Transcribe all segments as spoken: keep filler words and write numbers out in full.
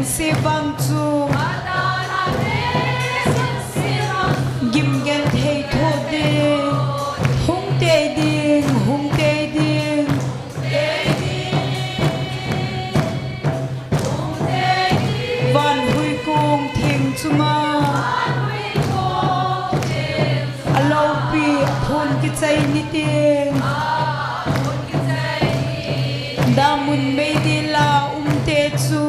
Sivang chu gim genthei thoh ding, hung tei ding, hung tei ding. Van huikong theng chunga a loupi a phun kichai ni teng, damun meidil a umte chu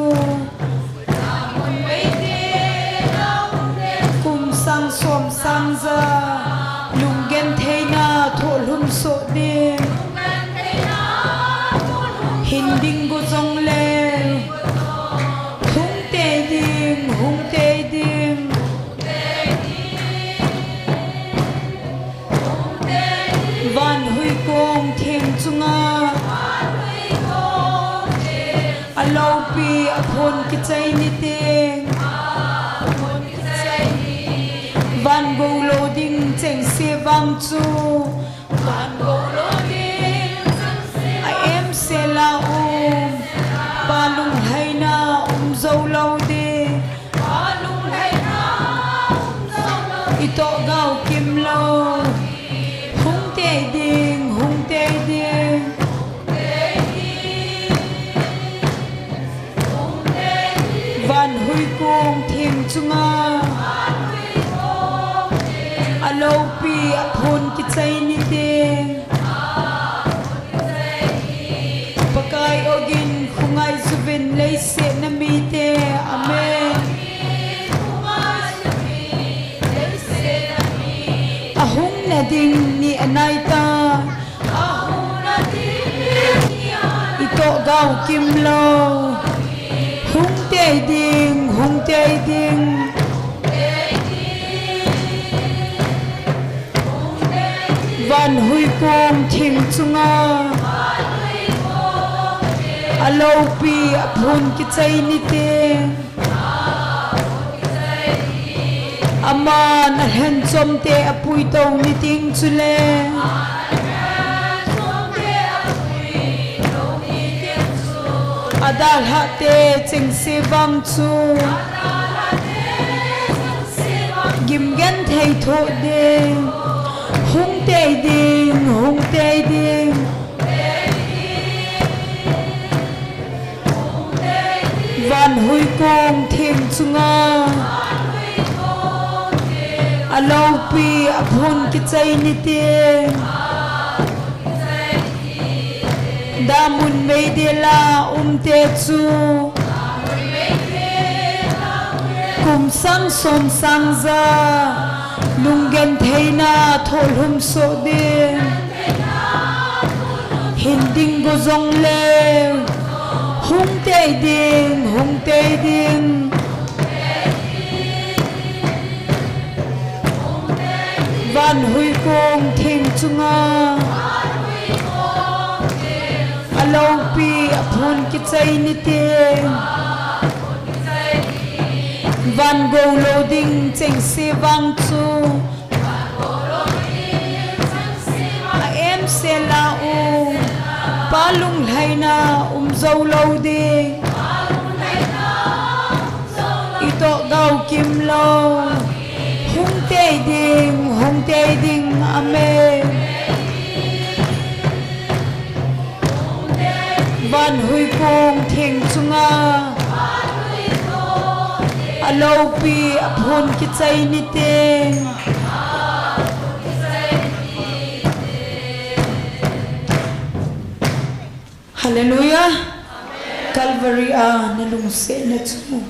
kum sang som sang ja lunggentheina thohlhum soh ding. Hin ding go jong le hung tei ding, hung tei ding. Van huikong theng chunga a loupi a phun kichai ni teng, van go lou ding chengse vang chu, van go lou ding a em sel a um, Pa lunglhaina um jou lou ding. I toh gao kim lou. Hung tei ding, hung tei ding. Van huikong theng chunga a loupi a phun kichai ni teng, Pakai ogin khongai juvin leiset na mite. Amen. A hung na ding ni a nai ta. I toh gao kim lou. Hung tei ding, hung tei ding. Van huikong theng chunga a loupi a phun kichai ni teng, aman a lhenchomte a puitou ni teng chule a dalhahte chengse vang chu gim genthei thoh ding. Hung tei ding, hung tei ding. Van huikong theng chunga a loupi a phun kichai ni teng, damun meidil a umte chu kum sang som sang ja lunggentheina thohlhum soh ding. Hin ding go jong le hung tei ding, hung tei ding. Van huikong theng chunga a loupi a phun kichai ni teng, van go lou ding chengse vang chu a em sel a um, Pa lunglhaina um jou lou ding. I toh gao kim lou. Hung tei ding, hung tei ding. Amen. Van huikong theng chunga a loupi a phun kichai ni teng. Hallelujah. Calvary a na lungsetna chu.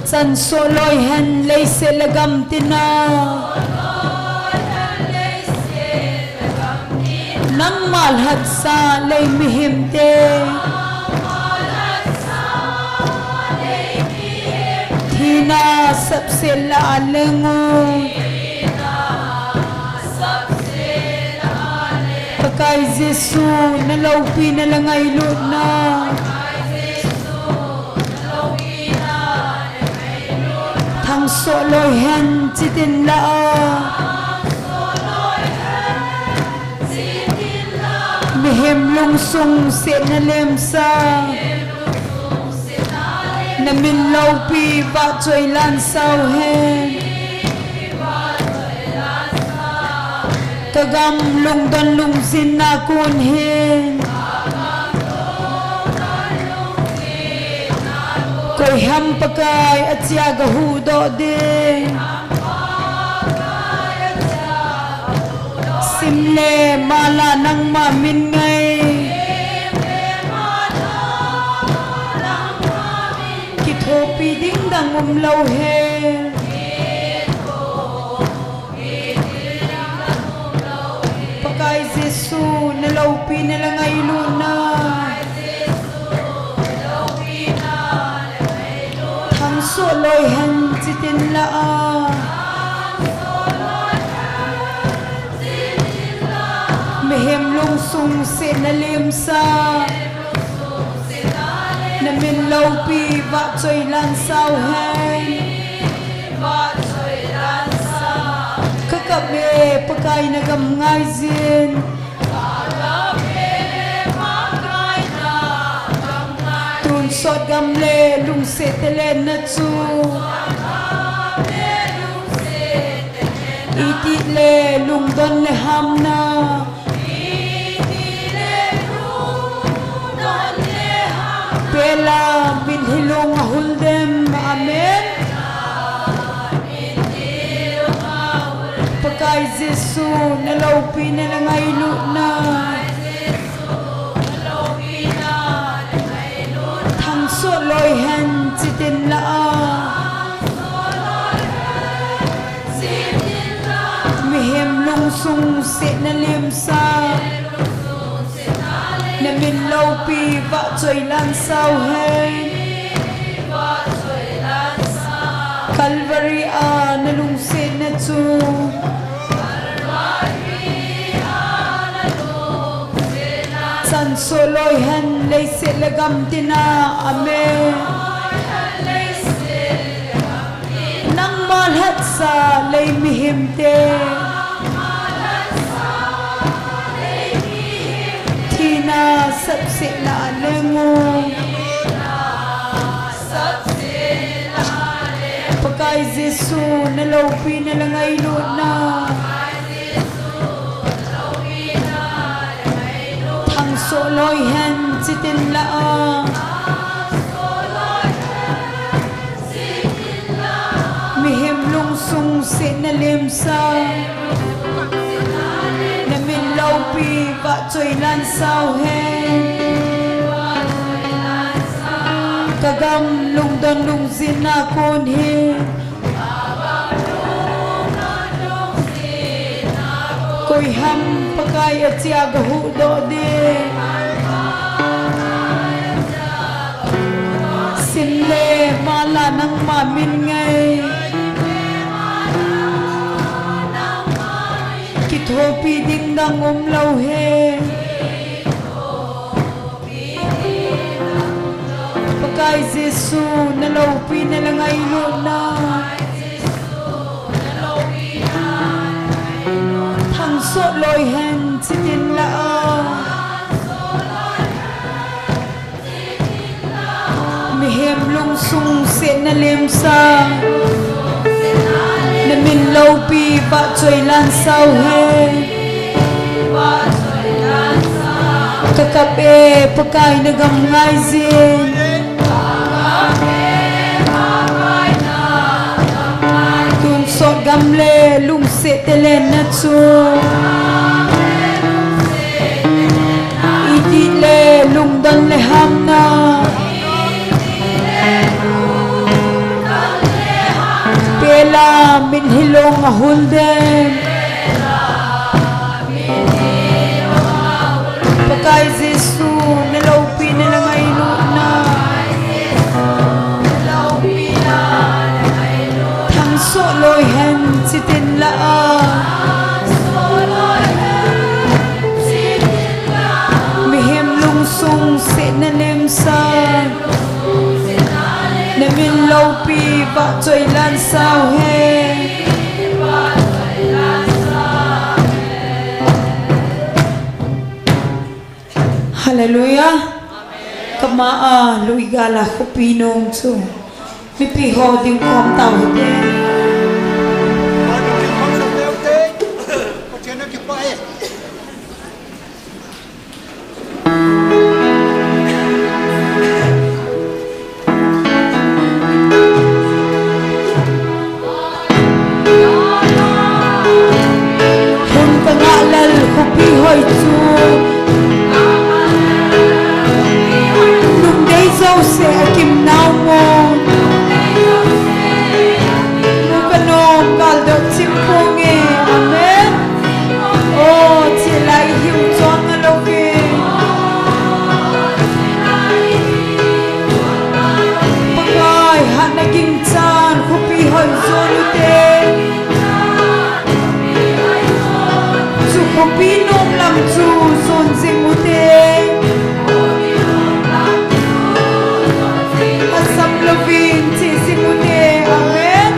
Chan soh loi hen leiset le gam tina. Nangma lhatsa lei mihemte. Thina sapset la a leng u. Pakai Jesu na loupina le ngailutna. Soh loi hen chitin la a. Mihem lungsung setna lemsa. Na min loupi vahchoi lansau hen. Ka gam lungdon lungjinna kon hin. Koi ham Pakai achia gahuhdoh ding. Sim le mala nangma min ngai. Kithopi ding dang umlou hen. Pakai Jesu, na loupina le ngailutna. Thangsoh loi hen chitin la a. Mihem lungsung setna lemsa. Na min loupi vahchoi lansau hen. Ka kap e Pakai na gam ngaijin. Tonsot gam le lungset te lenna chu. Itih le lungdon le hamna. Pela min hilong ahul dem. Amen. Pakai Jesu, na loupina le ngailutna. Thangsoh loi hen chitin la a. Mihem lungsung setna lemsa. Na min loupi vahchoi lansau hen. Calvary a na lungsetna chu. Chansoh loi hen leiset le gam tina. Amen. Nangma lhatsa lei mihemte. Thina sapsetna a leng u. Pakai Jesu, na loupina le ngailutna. Thangsoh loi hen chitin la a. Mihem lungsung setna lemsa. Na min loupi vahchoi lansau hen. Ka gam lungdon lungjinna kon hin. Koi ham Pakai achia gahuhdoh ding. Sim le mala nangma min ngai. Kithopi ding dang umlou hen. Pakai Jesu, na loupina le ngailutna. Thangsoh loi hen chitin la a. Mihem lungsung setna lemsa. Na min loupi vahchoi lansau hen. Ka kap e Pakai na gam ngaijin. Tonsot gam le lungset te lenna chu. Itih le lungdon le hamna. Pela min hilong ahul dem. Pakai Jesu, na loupina le ngailutna. Thangsoh loi hen chitin la a. Mihem lungsung setna lemsa. Na Min loupi vahchoi lansau hen. Hallelujah. Kama a lui gal a khopi nom chu mipi ho ding khom tau hite. Hun ka ngah lal khopi hoi chu lungdei jouse a kim nau mo. Mu ka nom gal dot chim ponge. Amen. O, chilai hiu chon nga louvin. Pakai hatna ging chan khopi hoi jon ute. Chu khopi nom lam chu jon jing ute. Asam louvin che jing ute. Amen.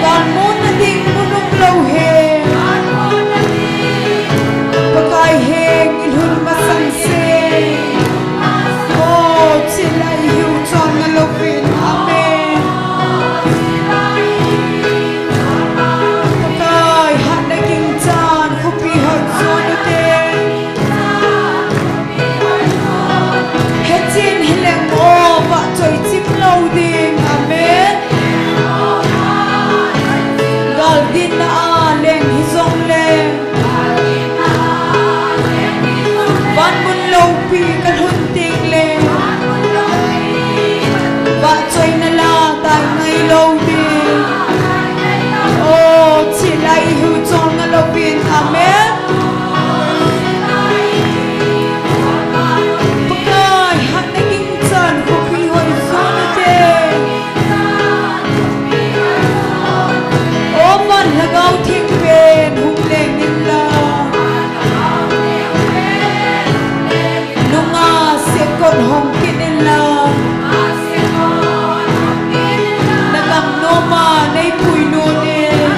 Gal muna ding mun um lou hen. Pakai heng i lhun masang se. O, chilai hiu chon nga louvin. Amen. Pakai hatna ging chan khopi hoi jon ute. Hechin hileng o vahchoi chim lou ding. Amen. Gal dinna a leng hijongle, van mun loupi ka lhun tengle, vahchoina la tai ngai lou ding. O, chilai hiu chon nga louvin. Amen. Pakai hatna ging chan khopi hoi jon ute. O, van lhagao theng pen hung leng in la, nunga sekon hong kit in la, na gam nom a nei pui lut in.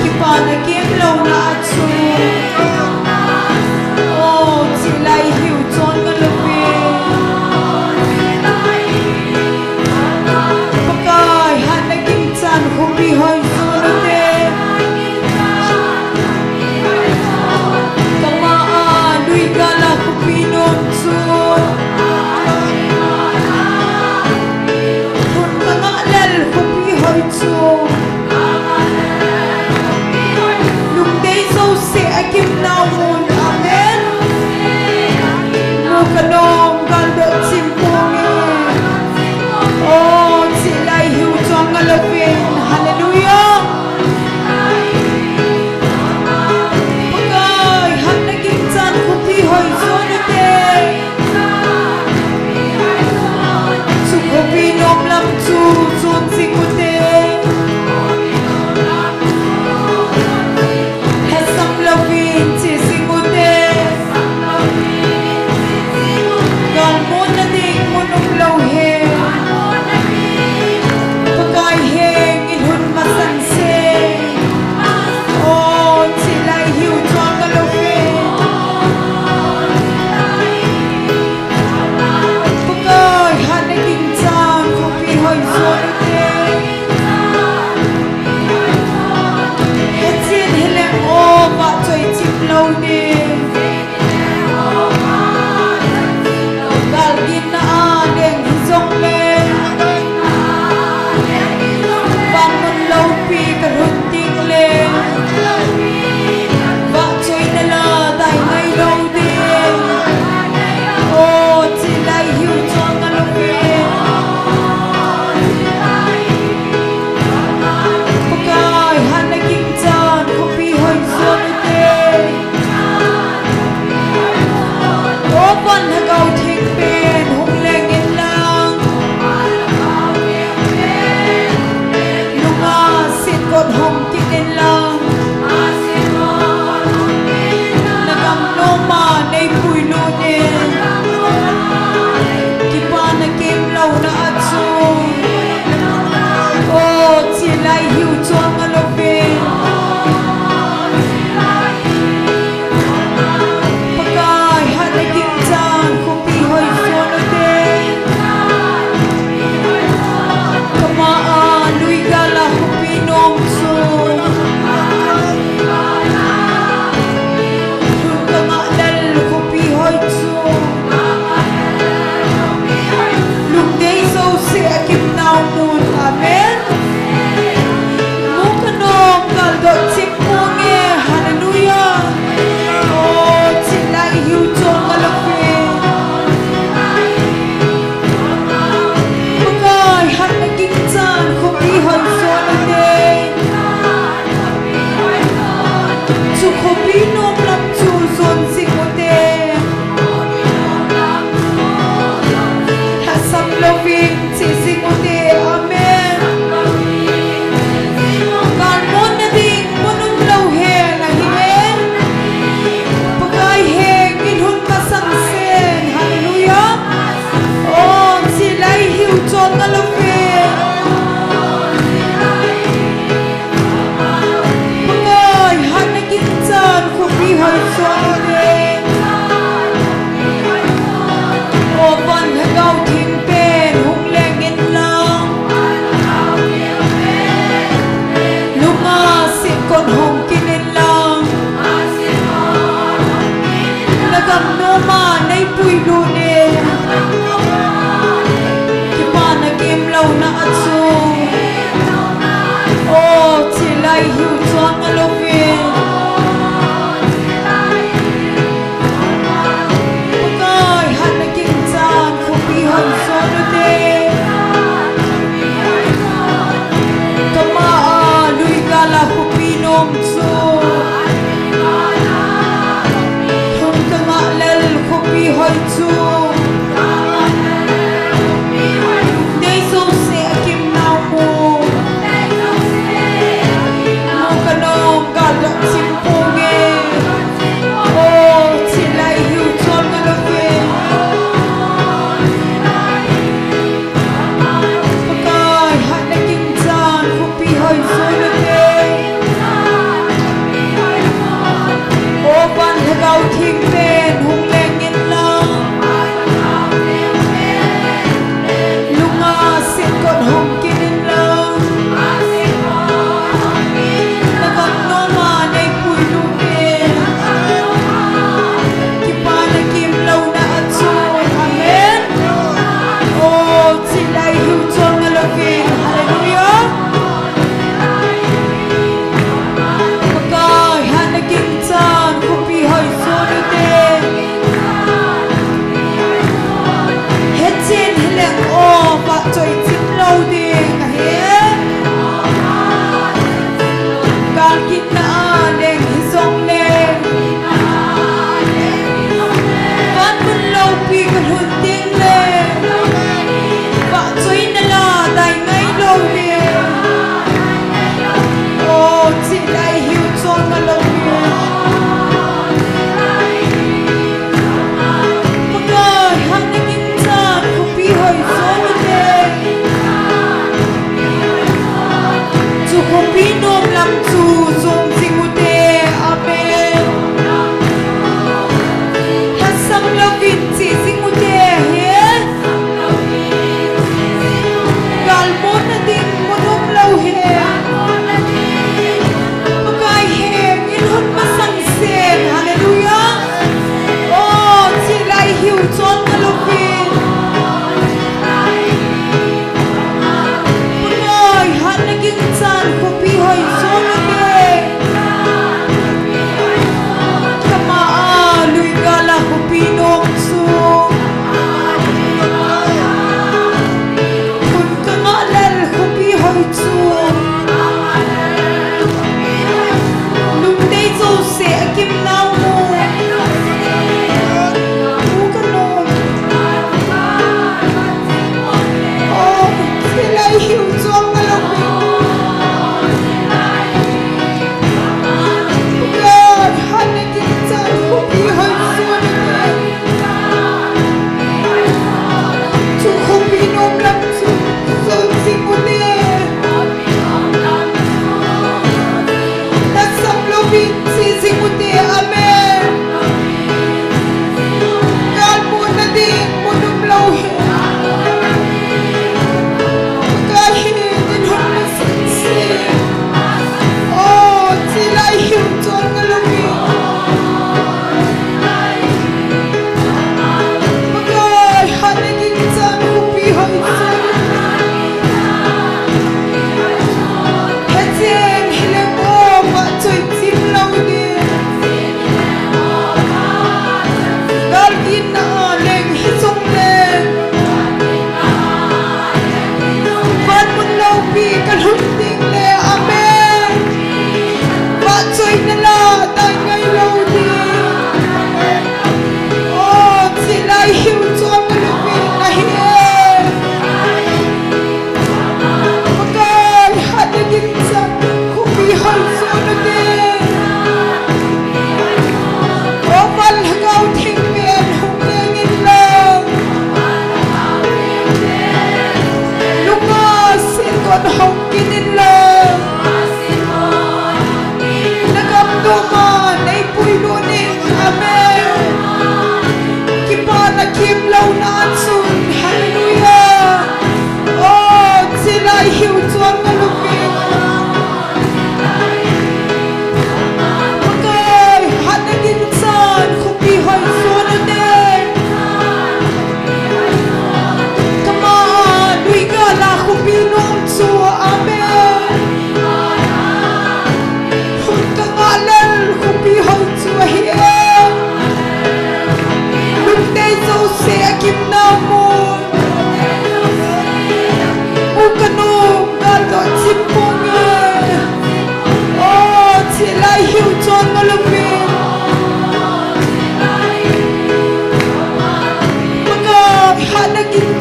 Kipana kem louna a chu, o, chilai hiu chon nga louvin. Pakai hatna ging chan khopi hoi jon ute. Kama a lui gal a khopi nom chu na a chu. O, chilai hiu chon na lo ve. Pakai, hatna ginchan khopi hoi chon u te. Kama a, lui kala khopi nom chu. Hung kanga lel khopi hoi chu. Dei jouse a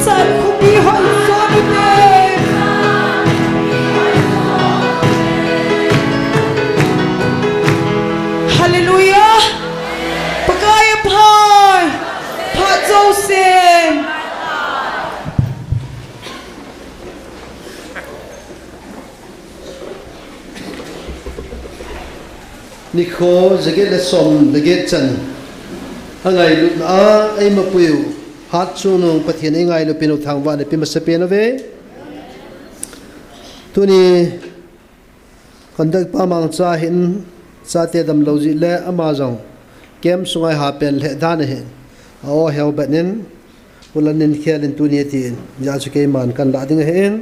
San khopi hoi sot ute. Hallelujah. Pakai a phat. Phat jousen. Nikho jaget le som le get chan a ngailutna a eima puiu hatchungnung Pathen eingailu pinu thangvah le pi masapen uve. Tuni conduct pa mangcha hin chate damlou jeh le ama jong camp sunga eihapen lheh dan ahin a o heu bet nin Ulan in khel in tuni atin, hijeh chun keiman kalah ding ahin.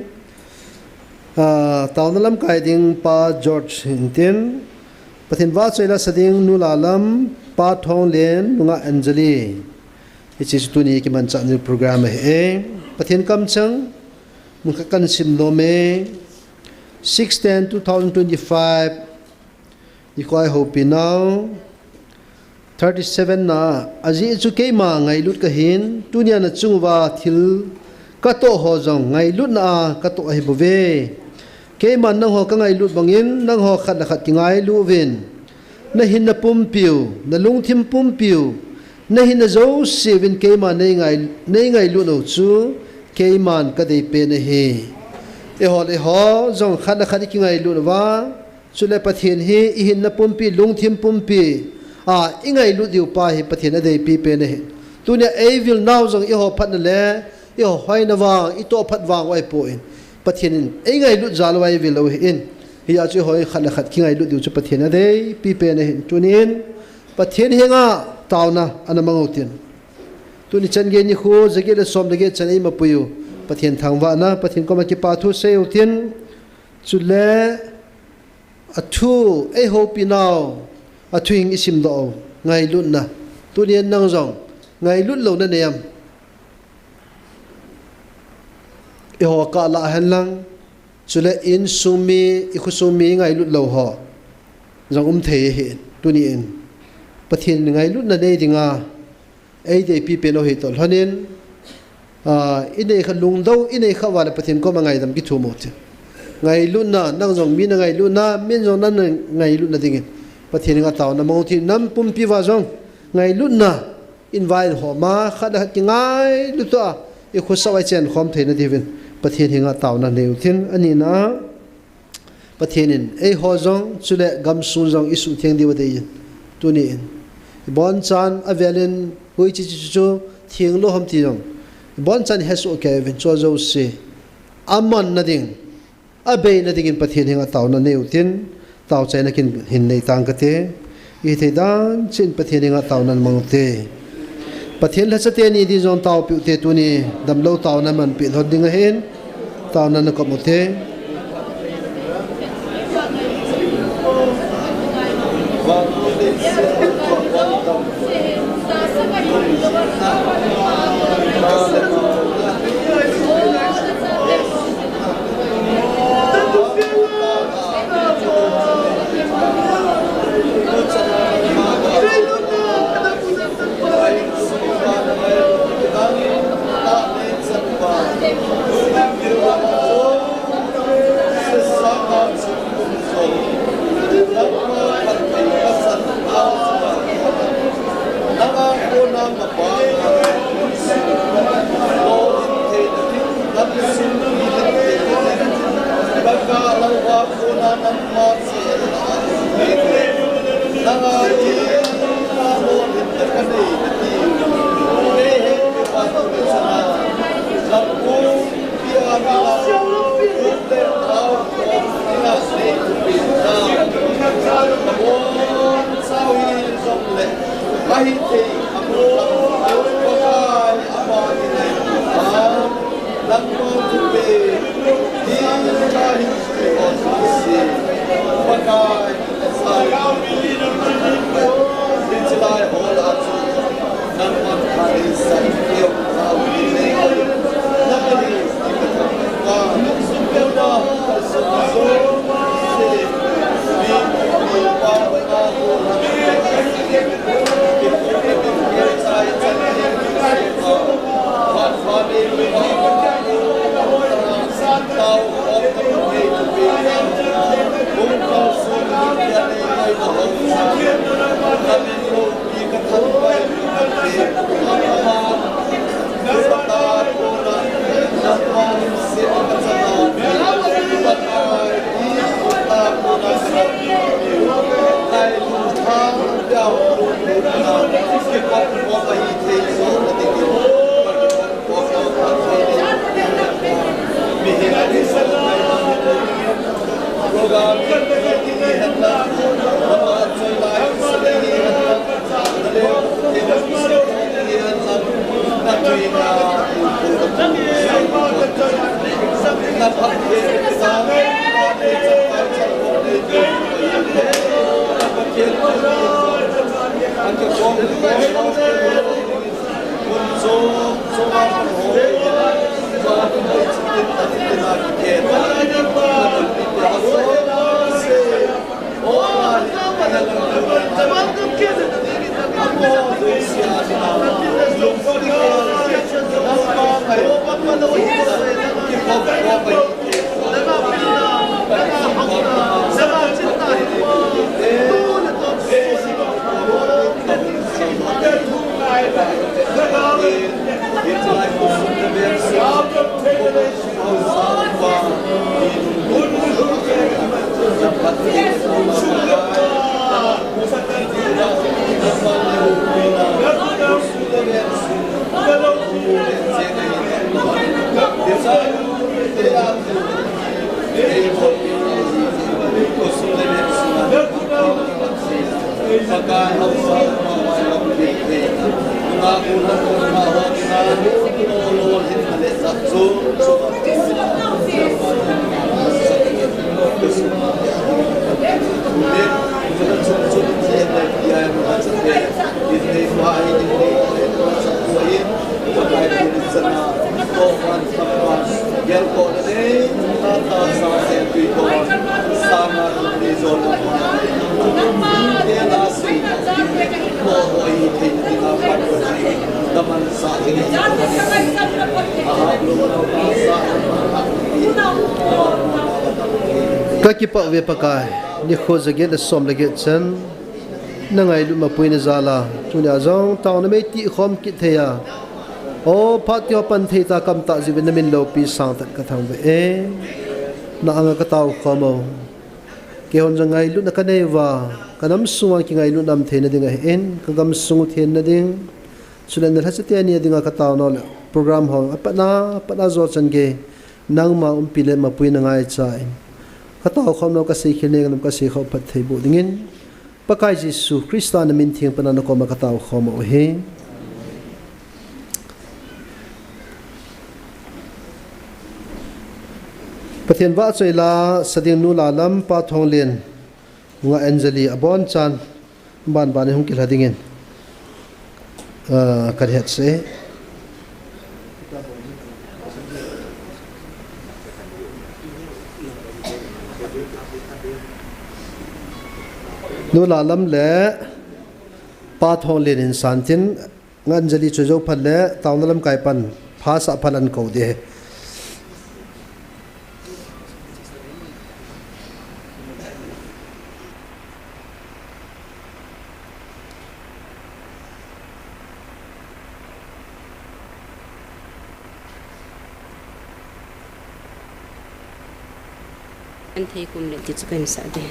Ah, taona lamkai ding Pa George hintin, Pathen vahchoi la sa ding Nu Lalam, Pa Thonglen, Nungah Anjali. Hiche chu tuni kimanchah ni program ahi. Pathen kamchang, mun khat kahin sim nom e. Six ten two thousand twenty-five, Nikho a eihoupi nau thirty-seven na, ajeh chu keima ngailut kahin, tunia nachung uva thil katoh ho jong ngailutna a katoh ahi bouve. Keiman nangho kangailut bangin, nangho khat le khat kingailu uvin. Nahinna pumpiu, nalungthim pumpiu, nahinna jouse uvin keima neingai, neingailut u chu keiman kadeipen ahi. Eiho le eiho jong khat le khat ikingailut uva, Chule Pathen hi ihinna pumpi, lungthim pumpi, a, ingailut diu pa hi Pathen adeipi pen ahi. Tunia eivil nau jong eiho phatna le, eiho hoina vang, itoh phat vang u ahipoi. Pathen in eingailut jal uva eivil u ahin. Hijeh chun eiho khat le khat kingailut diu chu Pathen adeipi pen ahin. Tunin, Pathen henga taona ana mang utin. Tuni chan gei nikho, jaget le som le get chan eima puiu Pathen thangvahna, Pathen koma kipa thu sei utin. Chule, Athu, eihoupi nau, athu hing isimdoh u, ngailutna. Tunin nang jong, ngailut lou nanei am? Eiho kalah hen lang, chule insung mi, ikhosung mi ngailut lou ho jong um thei ahi, tunin. Pathen ngailutna nei dinga, eideipi pen u hitoh lhonin, a, inei kha lungdou, inei kha uva le Pathen koma ngaidam kithum utin. Ngailutna, nang jong mi nangailutna, min jong nana ngailutna dingin Pathen henga taona mang utin, nam pumpi uva jong ngailutna in vai in hom a, khat le khat kingailut a, ikhosah uva ichen khom theina diuvin Pathen henga taona nei utin, anina Pathen in eiho jong, chule gamsung jong isuhtheng diu adeiyin. Tunin, ibonchan avelin, huiche chu chu chu, thenglou ham ti jong, ibonchan hesoh kei uvin, chua jouse amanna ding, abeina dingin Pathen henga taona nei utin, taochaina kin hin nei tang kate. Ihithei dan cheh in Pathen henga taona namang ute. Pathen lhacha teni din jong taopeh ute, tuni damlou taona manpeh lhon ding ahin, taona nakop ute. Ka kipah uve Pakai, nikho jaget le som le get chan na ngailutna puina jal a, tunia jong taona mei tih khom kit thei a, o phat tio pan thei ta kam tah jiuvin na min loupi sangtah ka thangvah e. Na anga ka tao khom o. Keihon jong ngailutna ka nei uva, ka nam sunga kingailutna um theina ding ahin, ka gam sung u thenna ding, chule na lhacha teni a dinga ka taona le program ho a patna, patna jo chan gei nangma umpi le mapui na ngaicha in, ka tao khom nau ka seikhel nei ka nam ka seikha u phatthei boh dingin, Pakai Jesu Christa na min theng pana na koma ka tao khom u ahi. Pathen vahchoi la sa ding nu Lalam, Pa Thonglen, nungah Anjali abonchan, ban ban in hung kilha dingin, ah, ka hetsah e. Nu Lalam le Pa Thonglen in santin, Anjali choi jou phat le, taona lamkai pan, phasah phat an kou ding ahi. An thei kum le ti chu kan sa de.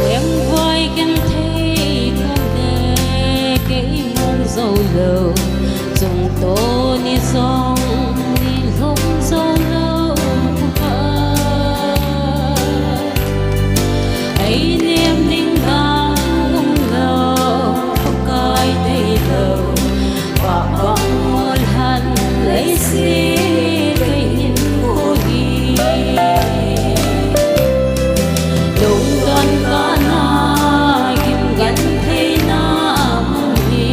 Lengvai ken thei kong le kei hong zo lo, chungto ni zong ni lhung zo lo. Ei nem ding dang um lo, Pakai thei lo, pah bang ngol han leiset kei hin mu hi. Lungdon kana gim gentheina mun hi,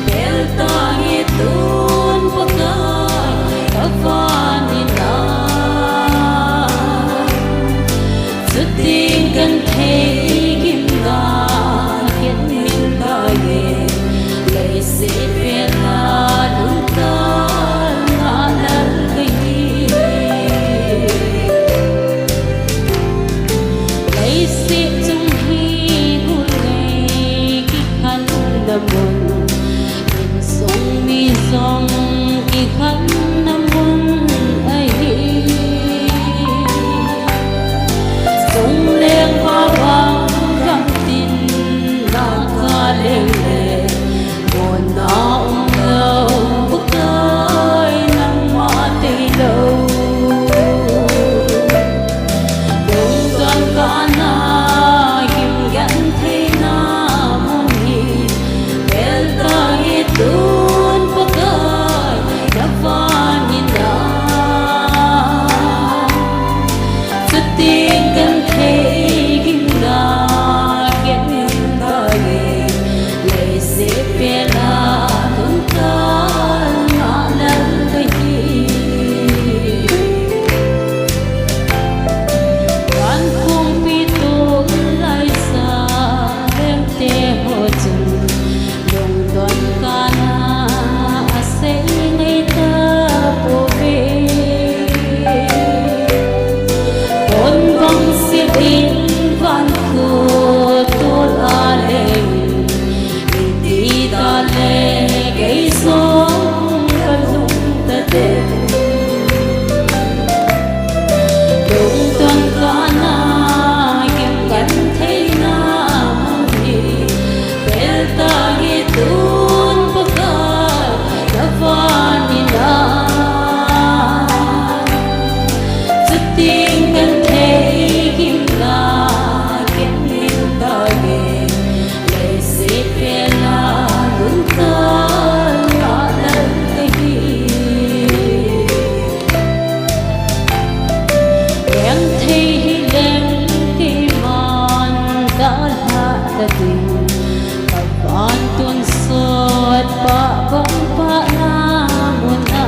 bel tah hi tun Pakai ka van in a. Chuting kan thei gim ga khen min ga ye, leiset vel a lungdon nga lal ka hi. Leiset chung hi gul ngei kikhanna mun, insung mi Song kikhanna mun ahi. Song leng va bang gam tin na ka leng le. Mona um lo, Pakai nangma tei lo. Lungdon kana gim gentheina mun hi, bel tah hi tun Pakai na van in a. Chuting genthei gimna gentheina le, leiset pela lungdon kana lal kahi. Van kongpi tol laisa lengte ho chun lungdon kana asei ngai tapouve. Kon bang sel in van kho tol a leng, iti ta le kei jong ka lung ta de. Lungdon kana gim gentheina mun hi, bel tah hi tun Pakai na van in a. Chuting genthei gimna gentheina le, leiset pela lungdon kana lal kahi. Genthei hileng keiman dalha ta ding, ka van tonsot pa bang pa na mun a.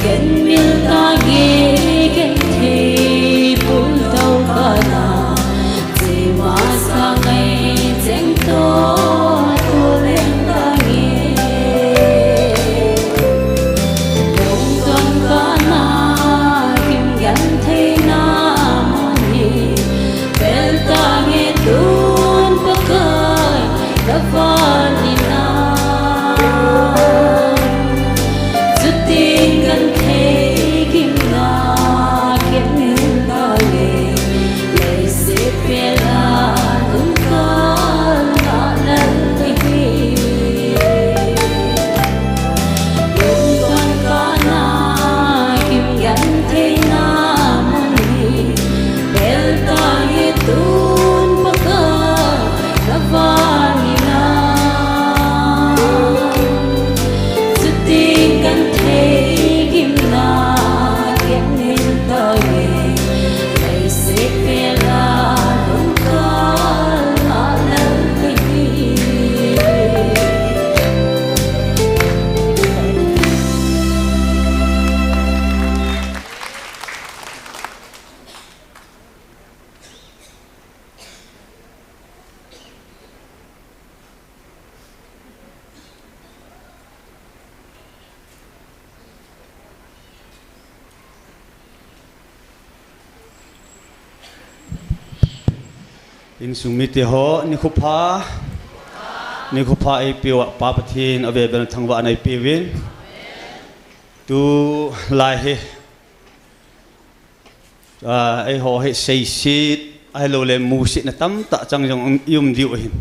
Ken mil tah hi genthei pultou kana, chema sa ngai cheng to, to leng tah hi. Lungdon kana gim gentheina mun hi, bel tah hi tun Pakai na van in a. Chuting genthei gimna gentheina le, leiset pela lungdon kana lal kahi. Lungdon kana gim gentheina mun hi, bel tah hi tun Pakai na van in a. Chuting genthei gimna gentheina le, leiset pela lungdon kana lal kahi. Insung mite ho, nikho pha. Nikho pha eipeuva Pa Pathen avel vel thangvahna eipeuvin. Tulai hi, ah, eiho hi seiset, ahilouleh musetna tamtah chang jong um, i um diu ahin.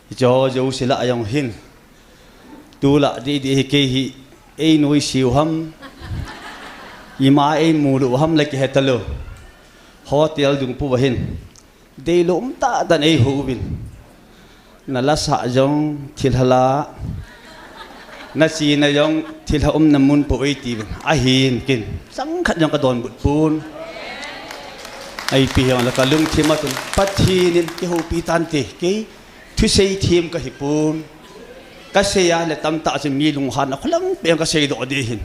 Hiche ho jouse lah a jong hin, tulai didi hi kei hi einoise u ham, ima eimu lou u ham le kihe talou. Hotel dung pu va hin, deilou um tah tah in eihou uvin. Na la sah jong thilha la, na chena jong thilha umna mun pou eitiuvin. Ahin ken chang khat jong ka donbut pon. Ipi hijongle ka lungthim a chun Pathen in kihoupi tante, kei thusei them kahi pon. Ka sei a le tamtah chu mi lunghanna kholang pen ka seidoh ding ahin.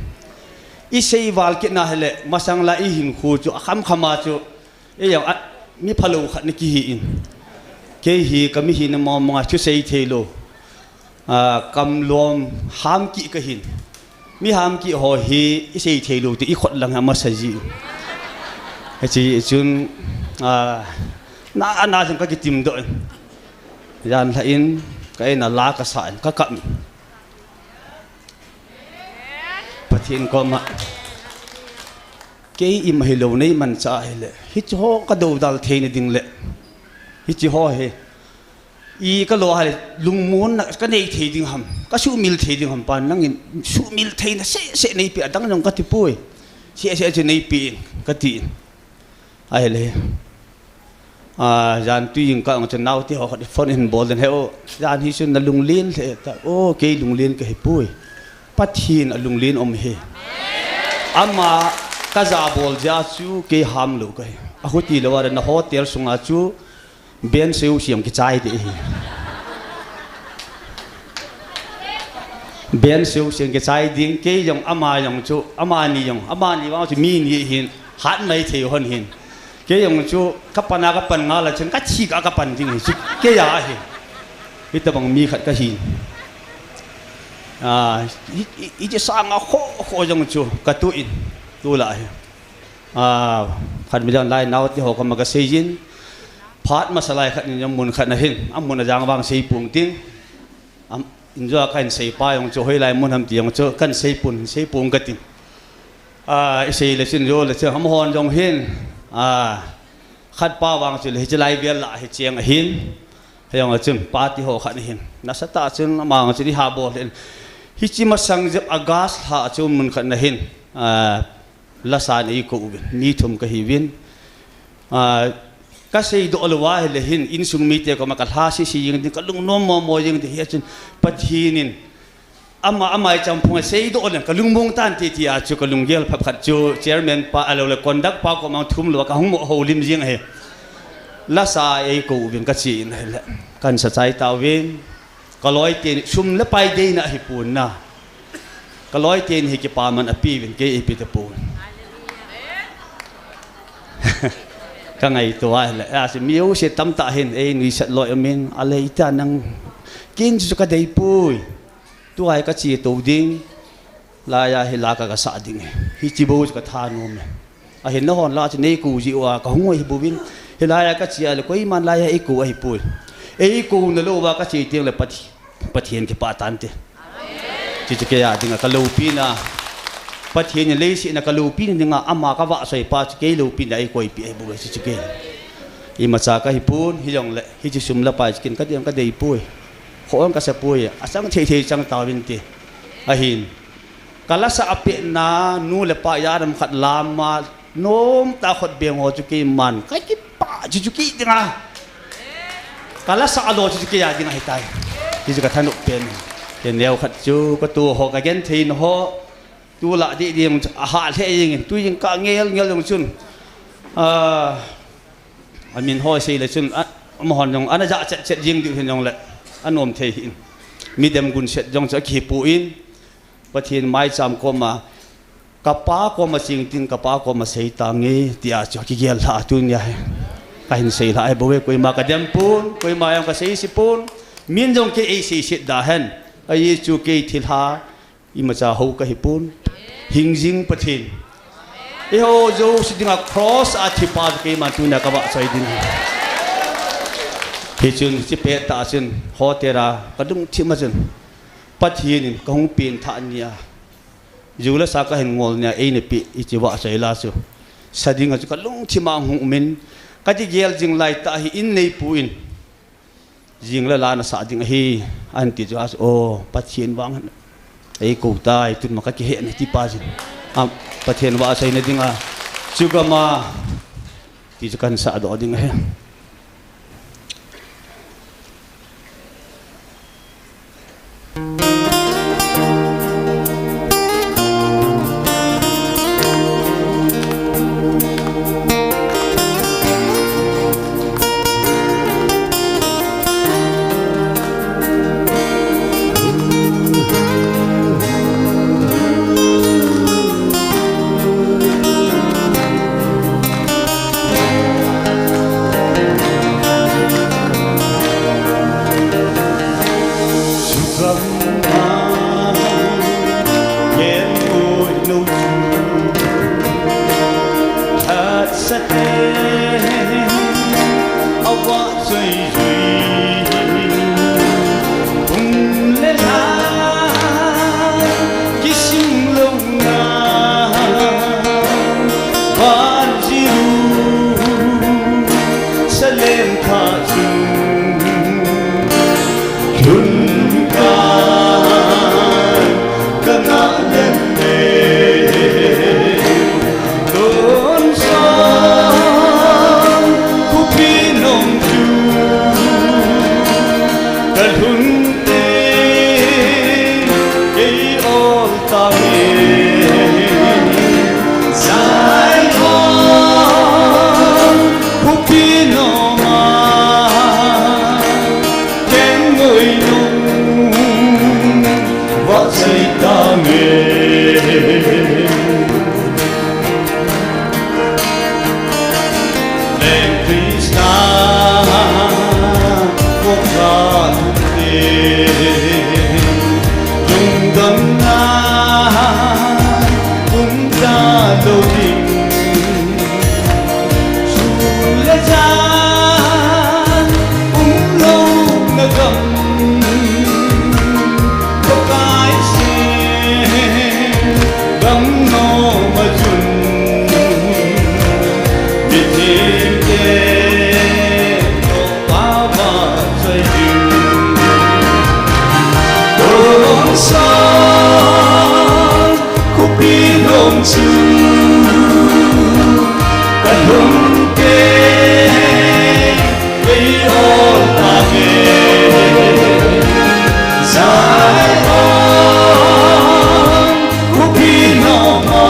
I sei val kit na hile, masang la i hinkho chu akham kham a chu, ei jong a, mi phalou khat na kihi in. Kei hi ka mihina mong mong a thusei theilou, a, kam lom ham kih kahin. Mi ham kih ho hi i sei theilou ti i khut lang a masa ji. Hiche chun, a, na, na jong ka kitim doh in. Jan lha in, Eina la kasa in kakap in. Pathen koma. Kei ima hilou nei mancha ahile. Hiche ho kadoudal theina ding le. Hiche ho hi. I kalo ahile lungmonna kanei thei ding ham. Kasumil thei ding ham pa nangin sumil theina sese neipe adang jong kati poi. Sese chu neipe in kati in. Ahile. A, jan tui jingkah chu naote ho khat phone in bol den he o. Jan hi chun nalunglen le ta. O, kei lunglen kahi poi. Pathen alunglen um hi. Ama kaja bol jeh chu kei ham lou kahi. Ahuti lou a na hotel sunga chu ben seu siang kichai de hi. Ben seu siang kichai ding kei jong ama jong chu ama ni jong ama ni vang chu mi ni hin hat mai thei hon hin. Kei jong chu kapan a kapan ngal a chun kathi ka kapan ding hi chu kei a hi. Hitabang mi khat kahi. A, i, i, i chi sanga ho, ho jong chu katu in. Tulai hi. A, khat mi jong lai naote ho koma kasei jin. Phat masa lai khat in jong mun khat na hin. Amun ajang vang sei pung tin. Am, injo a kahin sei pa jong chu hoilai mun ham ti jong chu kahin sei pun, sei pung katin. A, isei le chun jo le chun ham hon jong hin. A, khat pa vang chu le hiche lai vel la hi cheng ahin. Hijong a chun party ho khat na hin. Nasatah chun ama vang chu iha bol hin. Hiche masang jep August lha a chun mun khat na hin. A, lasa nei kou uvin. Mi thum kahiuvin. A, kasei doh lou ahile hin, insung mite koma kalha sese jing ding, kalungnom momo jing ding, hichun Pathen in ama, ama icham phung a sei doh len, kalungmong tan ti ti a chu kalunggel phap khat chu chairman pa alou le conduct pa koma thum lou kahung mo houlim jing ahi. Lasa eikou uvin kachi in ahile. Kahin sa chai tauvin. Kaloi ten sum le pai deina ahipon na. Kaloi ten hi kipaman apeuvin kei eipe tapon. Kangaito ahile. Ase mi jouse tamtah hin einuisat loi umin. Ahile ita nang kin chu kadei poi. Tua hi kache tou ding. Laiya hi la ka, kasah ding e. Hiche bou chu kathanom e. Ahin nahon la chu neikou jiu a kahung u ahi bouvin. Hilaiya kache a le koiman laiya eikou ahipoi. Eikou nalou va kache teng le Pathe-, Pathen kipah tante. Chuchu keiya dinga kaloupina. Pathen in leiset a kaloupina dinga ama kavahchoi pa chu kei loupina eikoipi ahi bouve chuchu kei. Imacha kahipon hijongle hiche sum le pai chu kin kadei, kadei poi. Kho ang kasa poi. Achang thei thei chang tauvinte. Ahin. Kalasa apehna, nu le pa jadam khat lama, nomtah khut beng ho chu keiman, kakipah chu chu kei dinga. Kalasa alo chu chu keiya dinga hitai. Hichu kathanop pen. Kei neo khat chu, katu ho, kagenthei na ho. Tulai ding ding chu, ahah lheh jengin, tui jingkah ngel ngel jong chun. A, amin ho sei le chun, a, amahon jong, ana jah chet chet jing diu hin jongle, anom thei hin. Midem gunset jong chu akihipon. Pathen maicham koma, kapa koma ching tin, kapa koma sei tange, tia chu kigel lha tunia hi. Kahin sei lha hi bouve, koima kadem pon, koima jong kasei se pon, min jong kei eisei set da hen. Ahi chu kei thilha, imacha hou kahipon. Hingjing Pathen. Eiho jouse dinga cross a thipa keiman tunia kavahchoi ding. Hichun, hiche pettah chun, hotel a, kalungthim a chun. Pathen in kahung pengthah nia. Ju le sa kahin ngol nia, eina peh, hiche vahchoi la chu. Sa dinga chu kalungthim a hung umin. Kakigel jing laitah hi in neipon. Jing le la nasah ding ahi. Ahin ti chu a chu, o, Pathen vang. Eikou tai, tun ma kakihe na ti pa jin. A, Pathen vahchoina dinga. Chu gama. Ti chu kahin sahdoh ding ahi. Sang, khopi lom chu, ka lom te, ei ol ta ke. Zion, khopi lom a,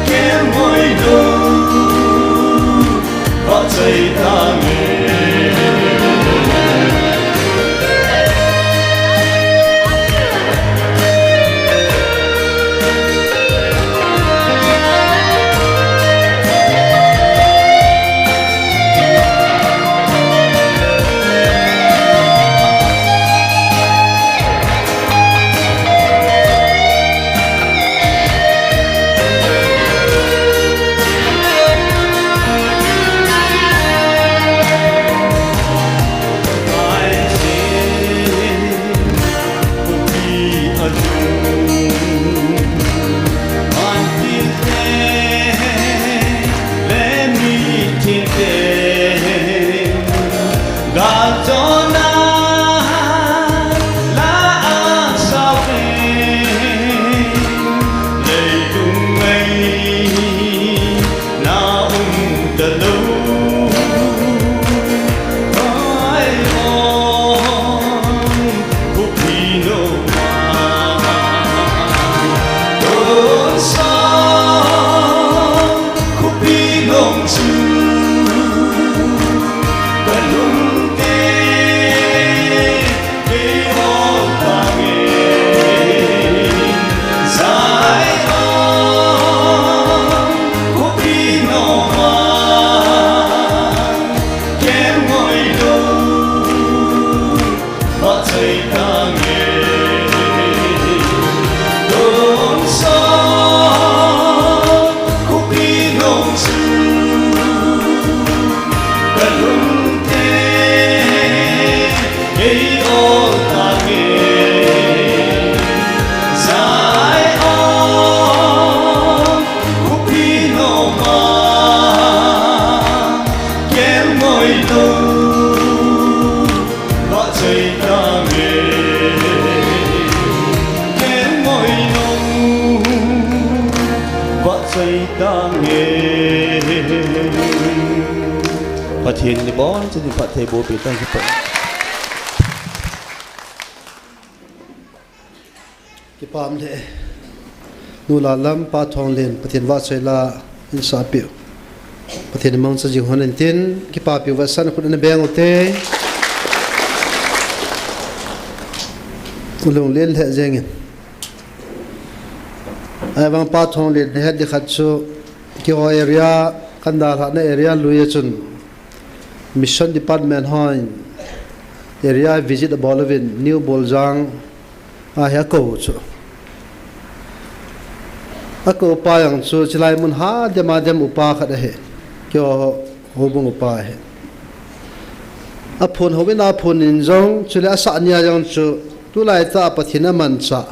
kem ngoi lou. Pathen in ibon chauva phattheiboh pi tang. Kipah le, nu Lallam, Pa Thonglen, Pathen vahchoi la insah peh u. Pathen in mangcha jing hon in tin, kipapi u vetsahna khut ana beng u te. Lunglen lheh jeng in. Ahivang Pa Thonglen nahet ding khat chu, keiho area, kan dalhahna area lui a chun Mission Department hon area visit abol uvin, New Boljang a hi akou chu. Akou pa jong chu chulai mun hadem a dem upa khat ahi. Keiho houbung upa ahi. Aphun houin aphun in jong, chule asah nia jong chu, tulai tah a Pathen amanchah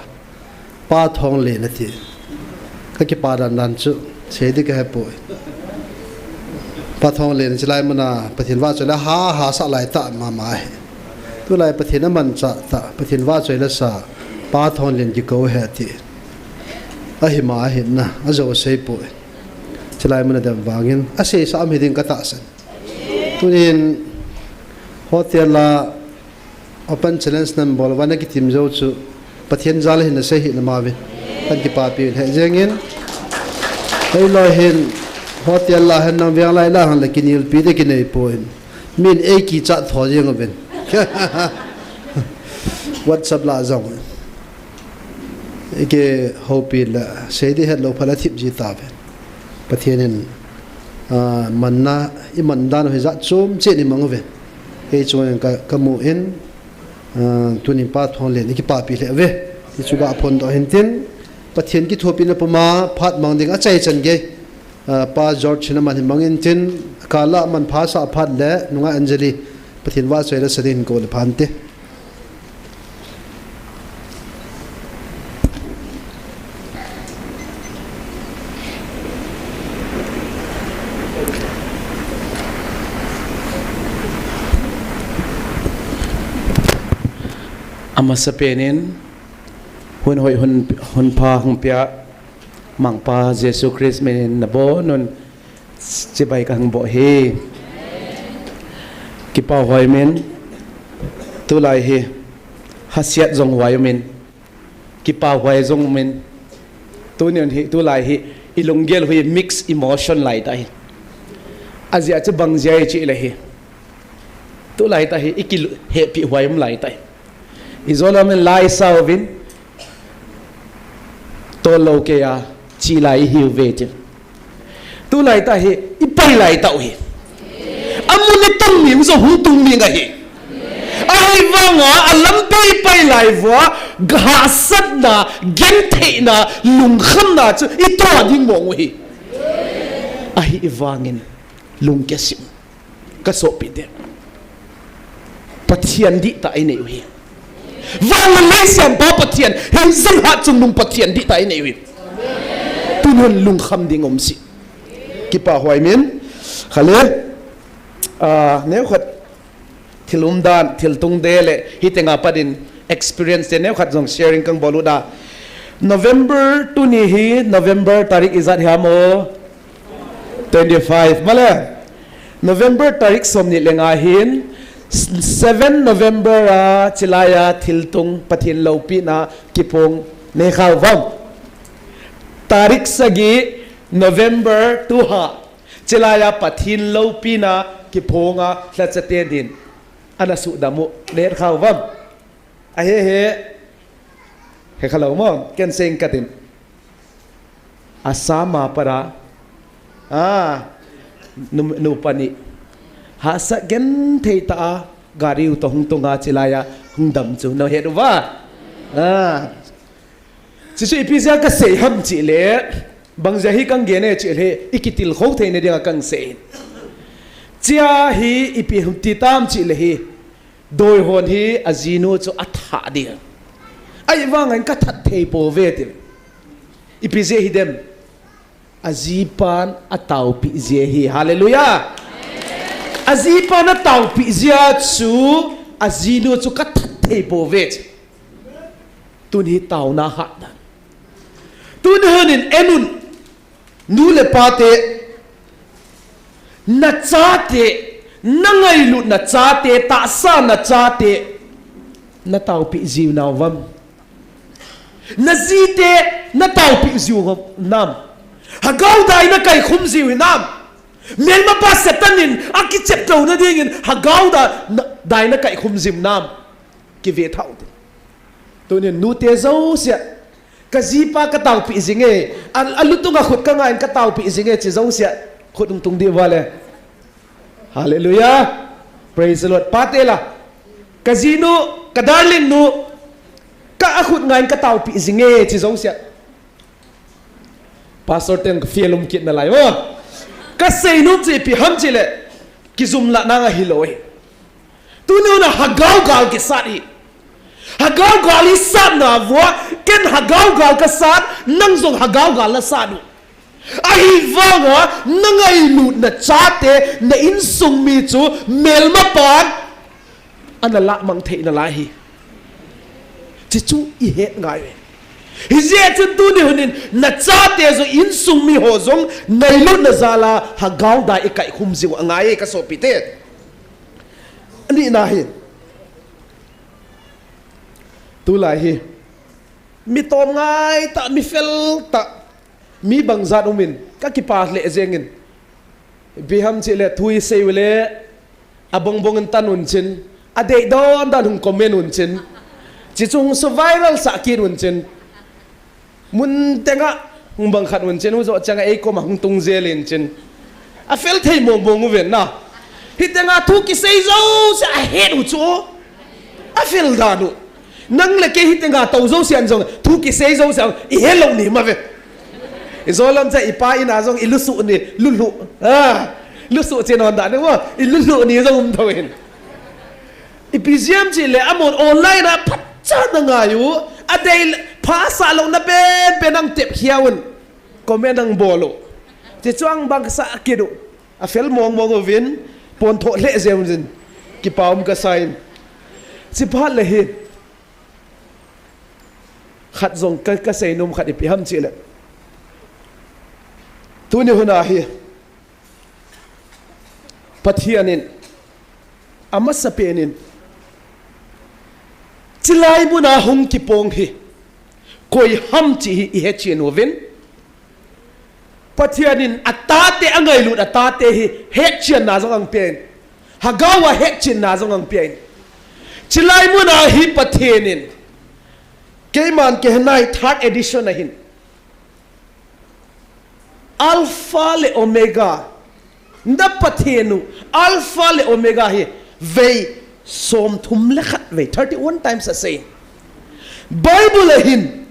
Pa Thonglen ati. Ka kipa dandan chu, sei ding ka hepoi. Pa Thonglen chulai muna Pathen vahchoi la ha, ha sah lai tah mama ahi. Tulai Pathen amanchah tah, Pathen vahchoi la sa, Pa Thonglen kikou ahi ati. Ahi ma ahi na, ajou sei poi. Chulai muna dem vangin, asei sa um hiding ka tahsan. Tunin hotel a Open Challenge nan bol uva na kitim jou chu Pathen jal ahi na sei hih na ma uvin. Kan kipapi lheh jeng in. Ahilou hin hotel la hin nang veng lai la hang le kinelpi te kinei poi. Min ei kichat tho jeng uvin. WhatsApp la jong. Kihoupi le sei ding hetlou phat la thip ji tauve. Pathen in, ah, manna, i man dan u hi jat chom cheh in i mang uve. Kei chunga ka, ka mu in, ah, tunin Pa Thonglen i kipapi lheh uve. Ti chu ga phondoh hin tin, Pathen kithopina puma phat mang ding a chai chan gei. Ah, Pa George hin aman hi mang in tin, kal a manpha sah phat le, nungah Anjali, Pathen vahchoi la sa ding hin kou le phan te. Amasapen in, hun hoi hun, hun pha hung pia, Mangpa Jesu Christ min in nabonun chibai kahung boh e. Kipah huai min, tulai hi, hahsat jong huai min, kipah huai jong min, tunin hi, tulai hi, ilunggel hi mixed emotion lai tah hi. Ajeh chu bang jeh a ichi le hi. Tulai tah hi, iki hehpih huai um lai tah hi. Ijolom in lai sauvin, tolou kei a, chi lai ihiu ve ti. Tulai tah hi, ipai lai tah u hi. Amun itung mi, jong hung tung mi ngai hi. Ahivanga, alampi ipai lai uva, hahsatna, gentheina, lungkhamna chu, itoh ding mong u hi. Ahivangin, lungkesim. Ka sopite. Pathen dihtah inei u hi. Van le lei sempa Pathen, hingjing hatchungnung Pathen dihtah inei u hi. Tunin lungkham ding um sih. Kipah huai min. Khale. Ah, neokhat thil umdan, thil tungde le, hitenga pat in experience te neokhat jong sharing kang bol u da. November tuni hi, November tarik ijat hiam o? Twenty-five, male. November tarik somni le nga hin, seven November a, chilai a thiltung Pathen loupina kiphong nei khau vam. Tarik sagi November tuha, chilai a Pathen loupina kiphonga lhacha te din. Ana sudam u, nei khau vam. Ahe he. He khalou mo, ken seng katin. Assam a pat a. Ah, nu, nu pani. Hahsa genthei tah a, gari u toh hung tunga chilai a, hung dam chu. Na het uva. Ah. Chuchu ipi jeh a kasei ham chih le, bang jeh hi kang gen e chih le, ikitilkhou theina dinga kang sei. Chia hi ipi hung ti tam chih le hi, doi hon hi ajinu chu athah ding. Ahivangin kathat thei pouve ti. Ipi jeh hi dem. Ajipan ataopeh jeh hi. Hallelujah. Ajipan ataopeh jeh a chu ajinu chu kathat thei pouve. Tun hi taona hatna. Tun hin en un. Nu le pa te. Nachate. Nangailut nachate. Tahsa nachate. Nataopeh jiu nau vam. Najite nataopeh jiu nam. Hagao dai nakaikhum jiu hinam. Melmapa Satan in akichep louna dingin hagao da, na, dai nakaikhum jiu nam. Kive thau te. Tunin nute jouse. Kajipa kataopeh jinge. A, alutunga khut kangah in kataopeh jinge chi jouse. Khut hung tung diu vale. Hallelujah. Praise the Lord. Pate la. Kajinu, kadarling nu. Ka akhut ngah in kataopeh jinge chi jouse. Pastor ten kafel um kit nalai mo. Kasei nom chu ipi ham chih le. Kijumlah nanga hilou e. Tuni hun a hagao gal kisat hi. Hagao gal isatna uva, ken hagao gal kasat, nang jong hagao gal nasat u. Ahivanga, nangailut nachate, na insung mi chu, melmapan, ana lahmang thei nalai hi. Chuchu ihet ngai uve. Hijeh chun tuni hunin, nachate jong insung mi ho jong, nailutna jal a, hagao dai ikaikhum jiu angai e kasopite. Anina hin. Tulai hi. Mi tom ngai tah, mi fel tah. Mi bangjat umin. Kakipah lheh jengin. Ipi ham chih le thu isei u le. Abongbong in tan un chin. Adei don dan hung comment un chin. Chuchu hung su viral sah kit un chin. Mun tenga hung bang khat un chin, u jo changa ei koma hung tung jel in chin. Afel thei mong mong uven na. Hitenga thu kisei jouse ahet u chu. Afel dan u. Nang le kei hitenga tou jouse an jong thu kisei jouse ihet lou ni mave. Ijolam cha ipa ina jong ilusu ni, lulu. Ah, lusu chin on dan u. Ilulu ni jong um thou in. Ipi jeh ham chih le amon online a phatcha na ngai u. Adei pha sah louna penpen ang tep khia un. Comment ang bol u. Chuchu ang bang sah kit u. Afel mong mong uvin. Pon tho lheh jeng uvin. Kipa um kasa in. Chiphat le hi. Khat jong ka, ka seinom khat ipi ham chileh, tuni huna hi Pathen in amasapen in chilai muna hung kipong hi koi ham chi hi ihetchen uvin. Pathen in atate, angailut atate hi hetchenna jong angpen. Hagao a hetchenna jong angpen. Chilai muna hi Pathen in, keiman kihenai third edition ahin, Alpha le Omega, na Pathen u, Alpha le Omega hi vei somthum le khat vei, thirty-one times asei. Bible ahin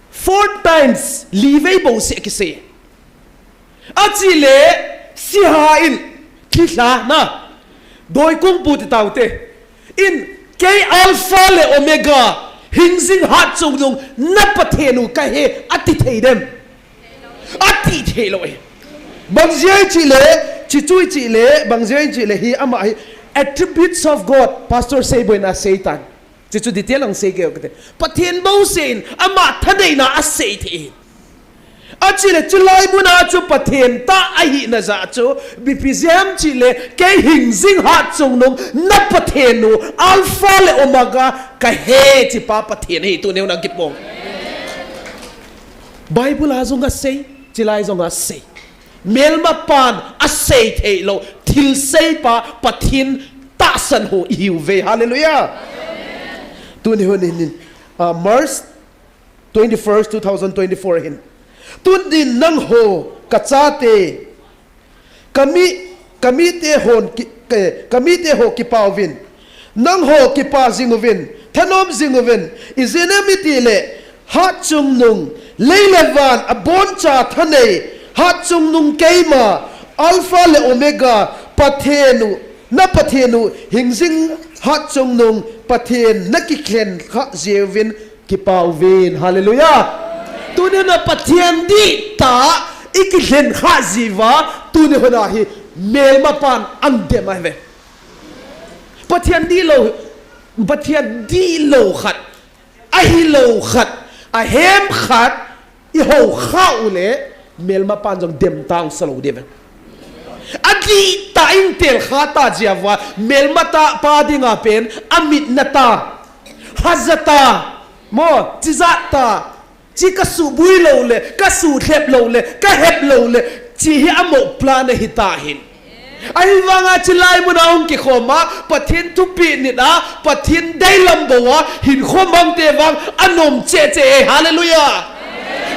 four times, li vei bouseh kisei. Achile, siha in, thilha na, doikungpu ti taute in, kei Alpha le Omega, hingjing hatchungnung, na Pathen u kahi, ati thei dem? Ati theilou e. Bang jeh ham chileh, chi chu chileh, bang jeh ham chileh hi ama hi attributes of God, Pastor Seiboi'n aseitan. Chi chu detail a asei kei u kate. Pathen bouseh in ama thaneina asei thei. Achile chilai muna chu Pathen tah ahina jeh chu, ipi jeh ham chileh, kei hingjing hatchungnung, na Pathen u, Alpha le Omega kahi, tipa Pathen ahi, tuni huna kipong. Bible a jong asei, chilai jong asei. Melmapan asei theilou, thilseipa Pathen tahsan ho ihiuve. Hallelujah. Tuni huna hin, ah, March twenty-first, two thousand twenty-four hin. Tunin nangho kachate, kami, kamite hon ki, ka, kamite ho kipauvin. Nangho kipa jinguvin, thanom jinguvin, ijeh inem itileh, hatchungnung, lei le van aboncha thanei, hatchungnung keima, Alpha le Omega, Pathen u, na Pathen u, hingjing hatchungnung, Pathen na kikhen kha jiuvin, kipauvin. Hallelujah. Tuni na Pathen dihtah, ikikhen kha jiuva, tuni huna hi, melmapan adem ahi ve. Pathen dihlou, Pathen dihlou khat, ahilou khat, ahem khat, ihou kha uleh, melmapan jong demtah aum salou diu ve. Adihtah in tel kha ta jiuva, melmapa dinga pen, amitna tah, hajatah, mo, chijat tah, chi kasuhbui lou le, kasuhlhep lou le, kahet lou le, chi hi amoh plan ahitah in. Ahivanga chilai muna hung kikhoma, Pathen thupeh nit a, Pathen deilam bou a, hinkho mangte vang, anom cheh cheh e, hallelujah.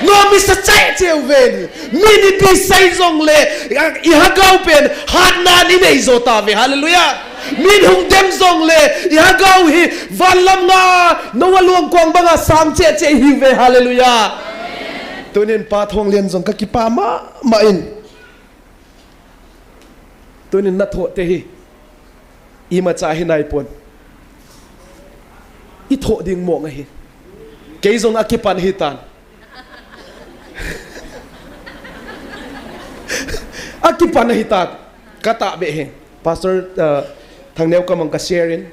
Nom isa cheh cheh uve. Min ipi sei jongle, i, ilhagao pen, hatnan inei jo tauve, hallelujah. Min hung dem jongle, ilhagao hi, van lam nga, Noah luang kuang banga sang cheh cheh ihiuve, hallelujah. Tunin Pa Thonglen jong kakipah mama in. Tunin nathoh te hi. Imacha hi naipon. Ithoh ding mong ahi. Kei jong akipan hitan. Akipan ahitan. Katahbeh hi. Pastor, uh, Thangneo kamang ka share in.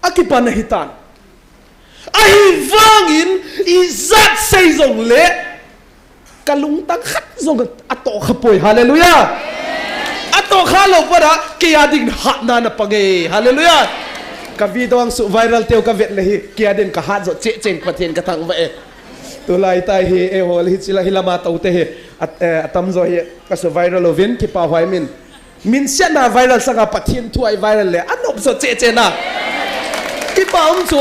Akipan ahitan. Ahivangin, ijat sei jongle, kalungtang khat jong atohkha poi. Hallelujah. Atohkha lou pat a, kei a ding hatna napang e. Hallelujah. Ka video ang su viral teu kavet le hi, kei a ding kahat jo cheh cheh in Pathen kathangvah e. Tulai tah hi, eiho le hiche la hi lama toute hi, at, eh, atamjo hi, kasu viral uvin, kipah huai min. Min siatna viral sanga Pathen thu a viral le, anop jo cheh cheh na. Kipah um chu,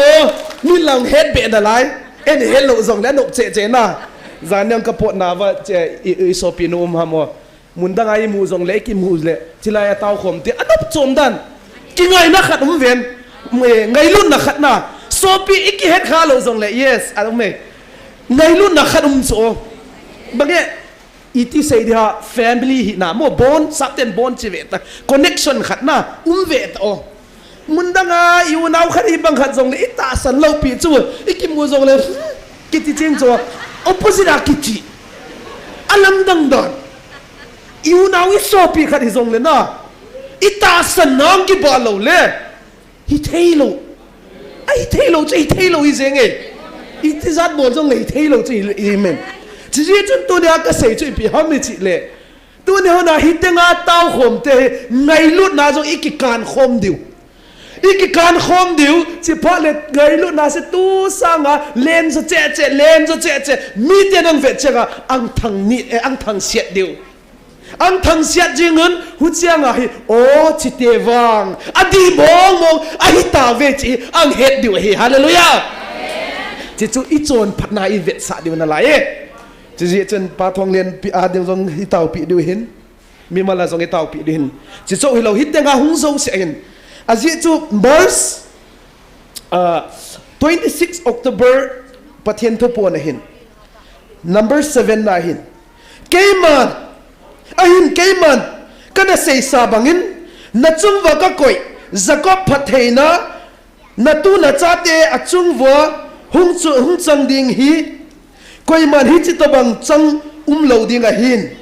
min lang hetbeh nalai, eihetlou jongle anop cheh cheh na. Jan nang kapotna va, che, i, i sopinu um ham o. Mun danga imu jongle, ikimu le, chilai a taokhom te, anop chom dan. Kingaina khat um ven, eh, ngailutna khat na. Sopi ikihet khalou jongle, yes, a um e. Ngailutna khat um chu o. Bang e, iti sei dia family hina, mo bond, sapten bond chi ve ta. Connection khat na, um ve ta o. Mun danga, i unau khat, i bang khat jongle, itahsan lou pi chu, ikimu jongle, kiti ching chu, opposite a kiti. Alamdang dan. I unau i sopi khat hi jongle na, itahsan nang kibah lou le. Hithei lou. Ahithei lou chu, hithei lou hi jeng e. Iti jat bol jong nei thei lou chu hi, amen. Chijeh chun tunia kasei chu ipi ham i chih le, tuni hon a hitenga tao khom te hi ngailutna jong i kikan khom diu. I kikan khom diu, chiphat le ngailutna se tu sanga len jo cheh cheh, len jo cheh cheh, mite nang vet cheh a ang thang ni, eh, ang thang siat diu. Ang thang siat jing un, huchiang a hi, o, chite vang, adih mong mong, ahi ta ve chi, ang het diu ahi. Hallelujah. Chi chu i chonphatna i vetsah diu nalai e. Chijeh chun Pa Thonglen pi a ding jong i taopi diu hin. Mimal a jong i taopi diu hin. Chi chu hilou, hitenga hung jouse hin. Ajeh chu March, ah, twenty-six October Pathen thupon ahin. Number seven na hin. Keiman, ahin keiman, kana seisa bangin, nachung uva kakoi, Jacob phattheina, natu nachate achung uva hung chu, hung chang ding hi, koiman hichi tobang chang umlou ding ahin.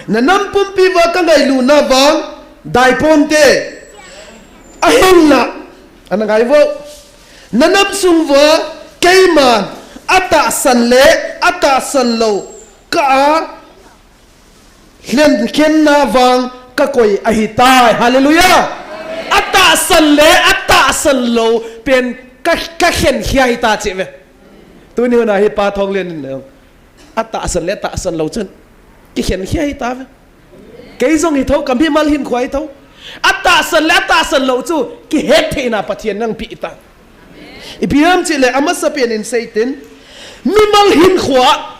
Nanam pumpi uva kangailuna vang, daiponte. Ahinla, ana ngai vo. Nanam sung uva, keiman, atahsan le, atahsan lou, ka a, lhenkhenna vang kakoi ahitai. Hallelujah. Atahsan le atahsan lou pen ka, kakhen khia hita cheh ve. Tuni hon a hi Pa Thonglen in atahsan le atahsan lou chun kikhen khia hita ve. Kei jong hi tho, kamimal hinkho hi tho. Atahsan le atahsan lou chu kihet theina Pathen nang pi ta. Ipi ham chih le, amasapen in seitin, mimal hinkho a,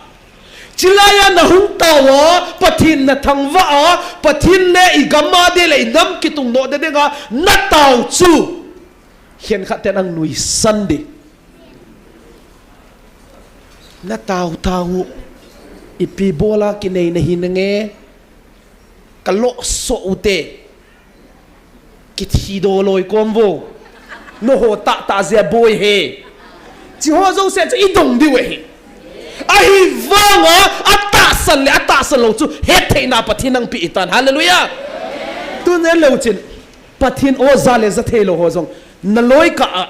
chilai a nahung tao a, Pathen nathangvah a, Pathen le igam a ding le inam kitung noh ding a natao chu, khenkhat ten ang nuisan ding. Natao tao u, ipi bol a kinei nahi nange, kalosoh u te. Kithi do loi kom vo. Naho tahtah jeh a boi he. Chi ho jouse chu idong diu ahi. Ahivanga atahsan le atahsan lou chu hettheina Pathen nang pi tan. Hallelujah. Tun en leu chin, Pathen o ja le ja thei lou ho jong, naloi kah a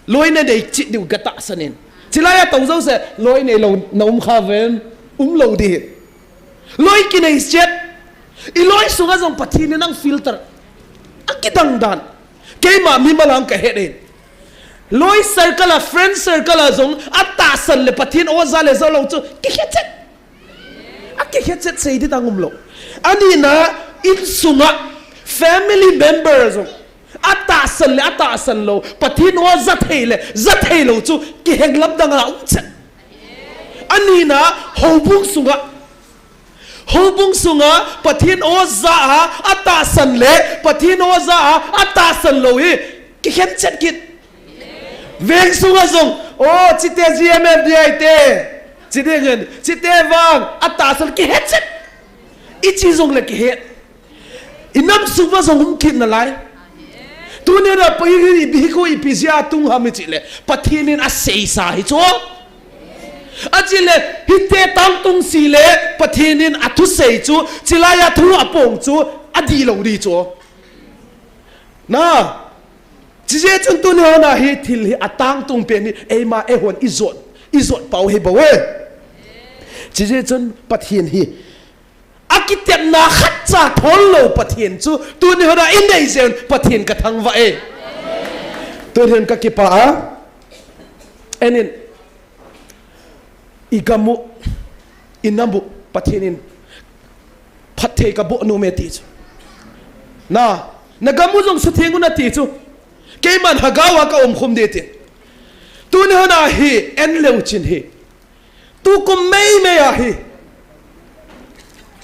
loi nanei cheh diu katahsan in. Chilai a tong jouse loi neilou na um kha ven, umlou ding hi. Loi kinei chet. Iloi sunga jong Pathen in ang filter. Akidang dan. Keima mimal a ang kahet in. Loi circle a, friend circle a jong atahsan le Pathen o ja le ja lou chu kikhe chet. Akikhe chet sei ding dang umlou. Anina, insunga family member jong atahsan le atahsan lou, Pathen o ja thei le ja thei lou chu kiheng lamdang a um chet. Anina, houbung sunga, houbung sunga Pathen o ja a atahsan le Pathen o ja a atahsan lou hi kikhen chet kit. Veng sunga jong, o, chite G M F D I te, chite ngen, chite vang atahsan kihet chet. Ichi jong le kihet. Inam sung uva jong um kit nalai. Tuni a pa hi, hi, hi khu ipi jeh a tung ham i chih le, Pathen in aseisa hi chu. Achih le, hite tangtung si le, Pathen in athusei chu, chilai a thu apong chu adihlou ding chu. Na, chijeh chun tuni hon a hi thil hi atangtung pen hi eima eihon ijot, ijot pau hi bou e. Chijeh chun Pathen hi akitepna khatcha thol lou Pathen chu tuni hon a inei jeh un Pathen kathangvah e. Tuni hon kakipah a. Enin, igam u, inam u, Pathen in phatthei kaboh nom e ti chu. Na, nagam u jong sutheng un ati chu. Keiman Hagao a kaum khum ding ti. Tuni hon a hi, en leu chin hi. Tukum meimei a hi,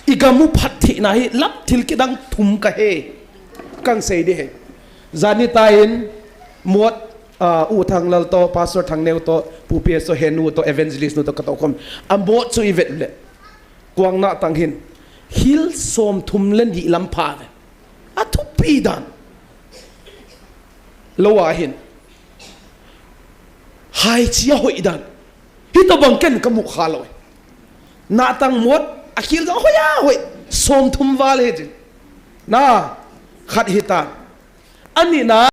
igam u phattheina hi lam thil kidang thum kahe, kang sei ding hi. Janhi tan, Mot, ah, U Thanglal toh, Pastor Thangneo toh, Pu P S toh, Henu toh, Evangelist nu toh, katou khom. A Mot chu ivet le, Kuang Nahtang hin, hil somthum le ni lam pha ve. Athupi dan. Lou a hin, haichi ahoi dan. Hitobang ken kamu kha lou. Nahtang Mot, akhil jong hoi ahoi. Somthum val hi jin. Na, khat hitan. Anina,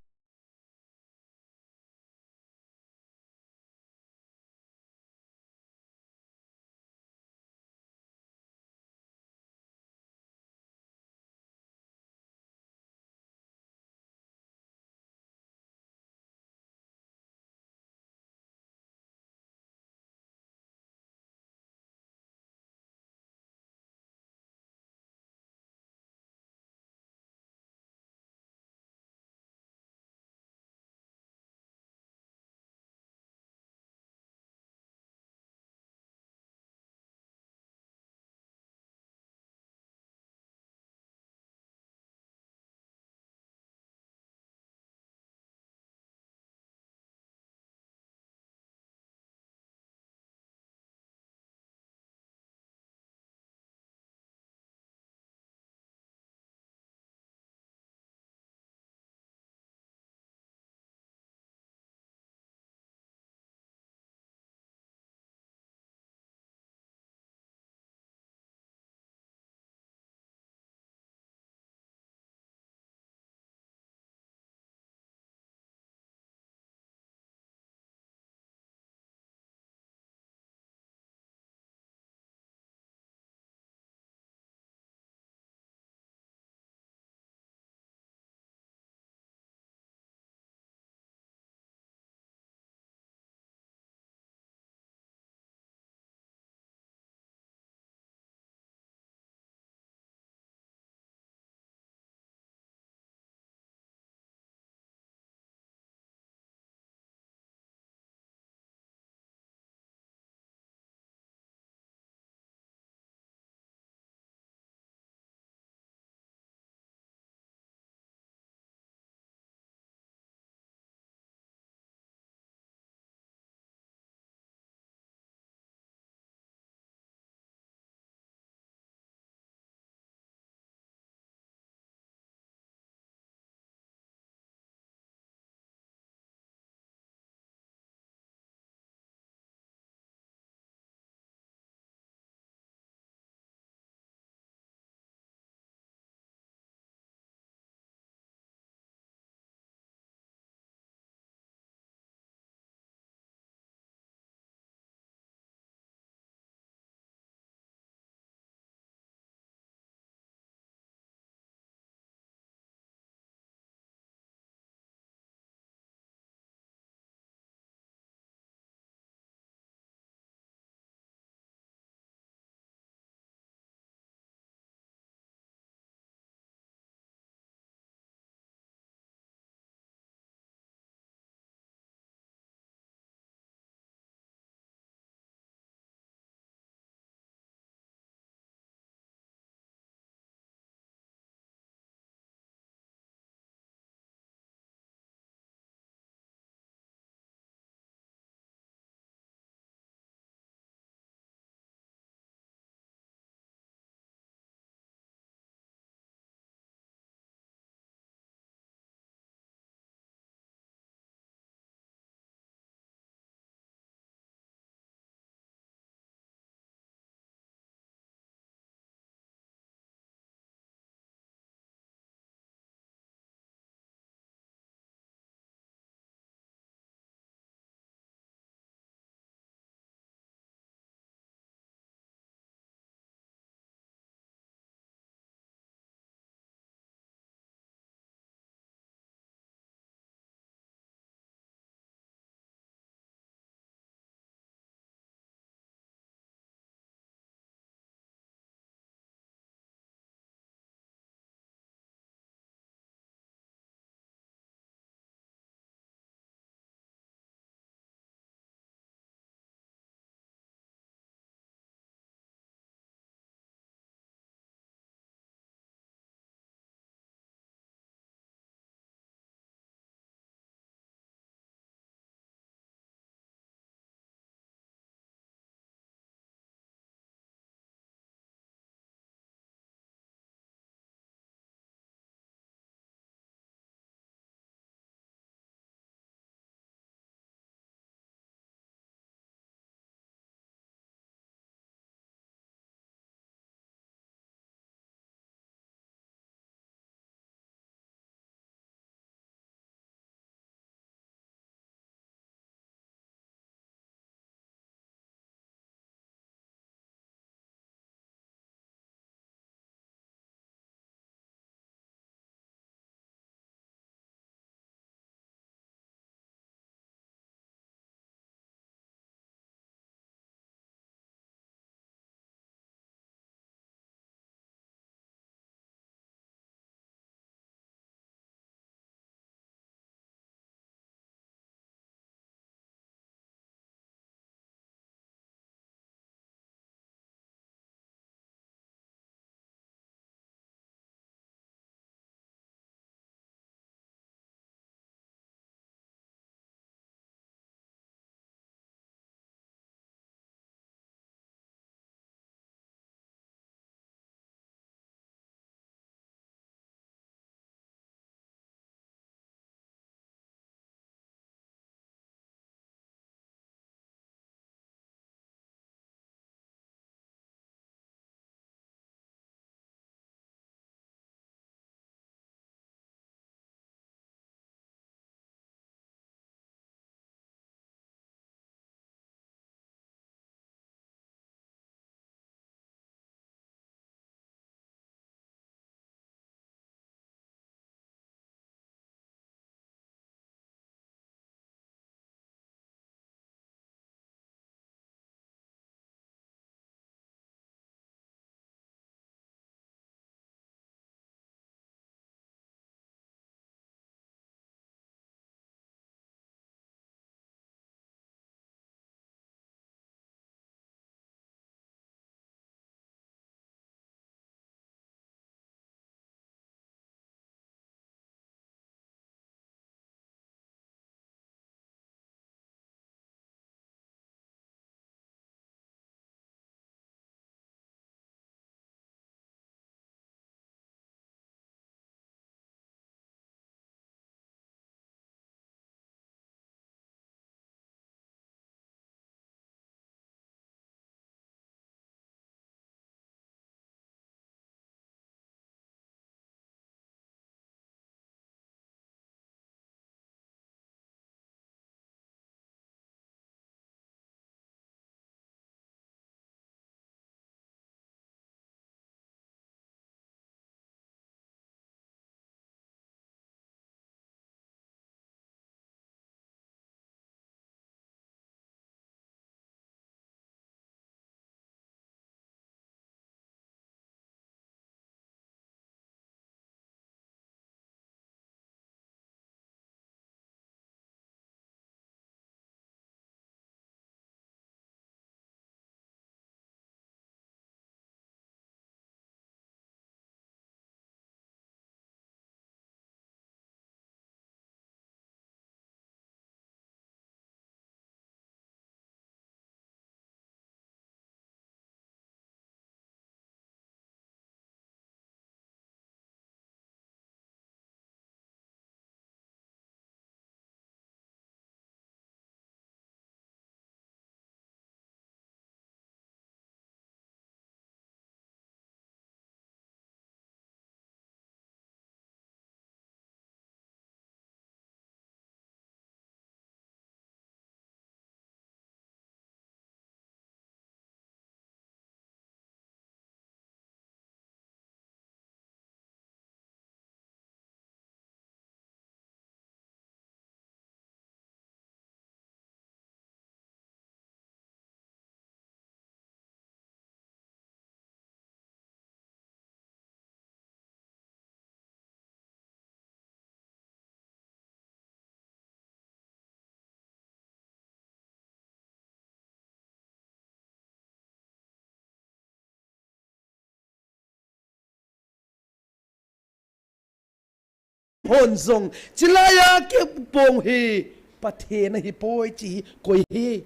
hon jong, chilaiya kipong hi Pathen ahipoi ti hi koi hi.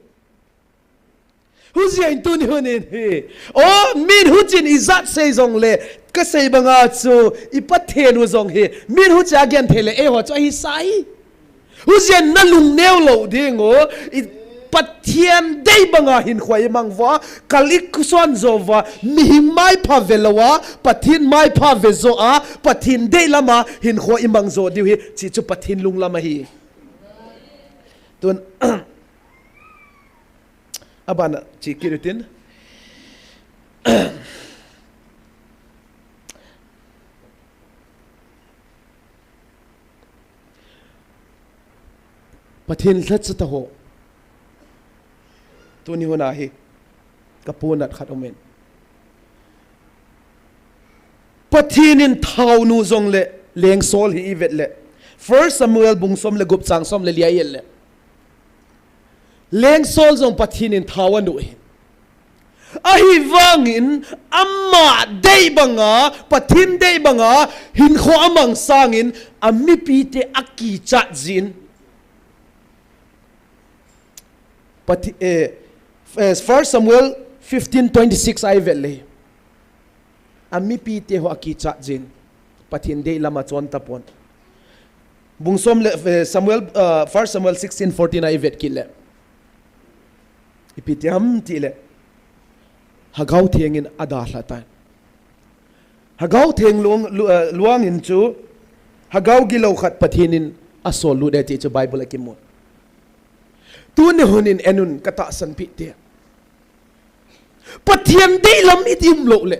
Huchia in tuni hun in hi. O, min huchin ijat sei jongle, kasei banga chu, i Pathen u jong hi. Min huchia agenthei le, eiho chu ahi sai. Huchia nalung neo lou ding u, i Pathen dei banga hinkho imang uva, kal isuan jou uva, mihem maipha ve louva, Pathen maipha ve jou a, Pathen dei lama hinkho imang jou diu hi, ti chu Pathen lunglam ahi. Tun, abana, ti kit utin. Pathen lhacha taho. Tuni hun a hi, kaponat khat umin. Pathen in thao nu jongle, Leng Saul hi ivet le. First Samuel bung som le gup chang som le li a ivet le. Leng Saul jong Pathen in thao anu ahi. Ahivangin ama dei banga, Pathen dei banga, hinkho amang sangin, amipite akichat jin. Pati-, eh, eh, First Samuel fifteen twenty-six a ivet le. Amipite ho akichat jin. Pathen dei lama chon tapon. Bung som le, eh, Samuel, ah, First Samuel sixteen fourteen a ivet kit le. Ipi ti ham ti le. Hagao Theng in adalha tan. Hagao Theng luang, lu-, ah, luang in chu, Hagao gilou khat Pathen in asol lut e ti chu Bible a kimu. Tuni hun in en un katahsan pi te. Pathen dei lam i ti um lou le.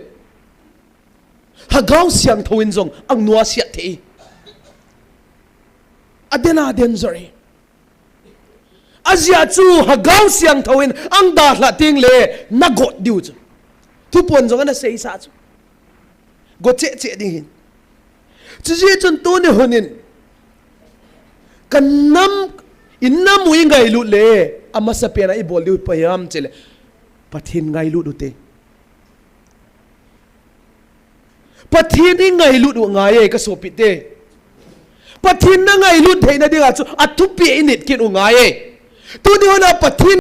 Hagao Siangthou in jong ang nuasiat thei. Aden aden jori. Ajeh chu Hagao Siangthou in ang dalha teng le nagot diu chu. Thupon jong ana seisa chu. Go cheh cheh ding hin. Chuti chun tuni hun in. Ka nam, i nam u i ngailut le, amasapen a i bol diu ipi ham ti le. Pathen ngailut u te. Pathen i ngailut u ngai e ka sopite. Pathen na ngailut theina dinga chu athupi i nit kit u ngai e. Tuni hun a Pathen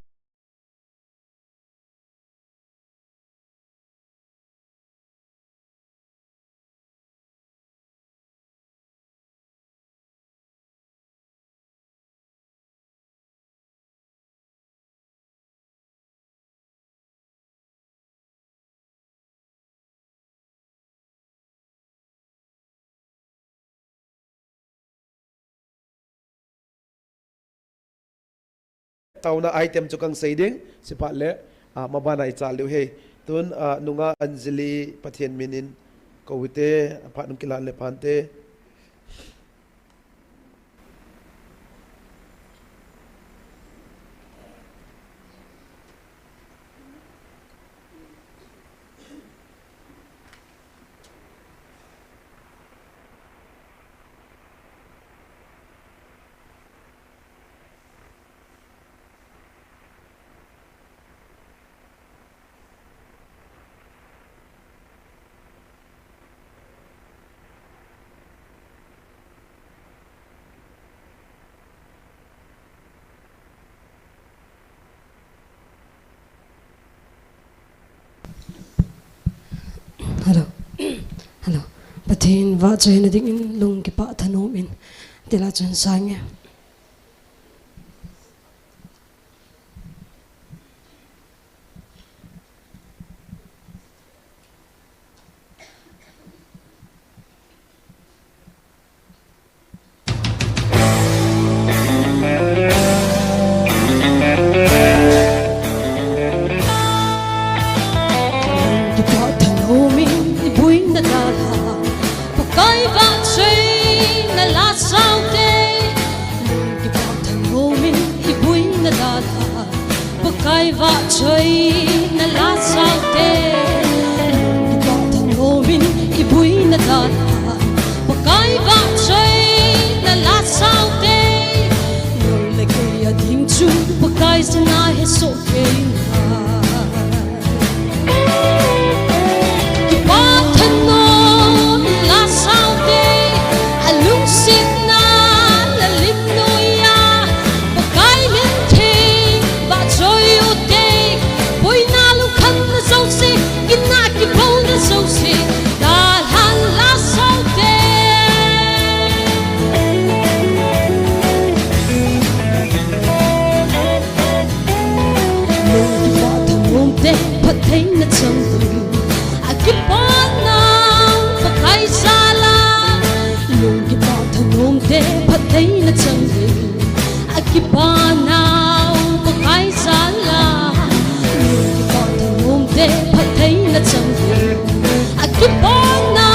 Taona item chu kang sei ding, siphat le, ah, mabana i chal diu hei. Tun, ah, nunga Anjali Pathen minin kou te, aphat nung kilan le phante. Hello. Hello. Pathen vahchoina dingin lung kipah thanom in. Tila chun sange. Kipah thanom in i buina dalha, Pakai vahchoina la sao te. Kipana Pakai jal a, kipah thanom te phattheina chang. Akipana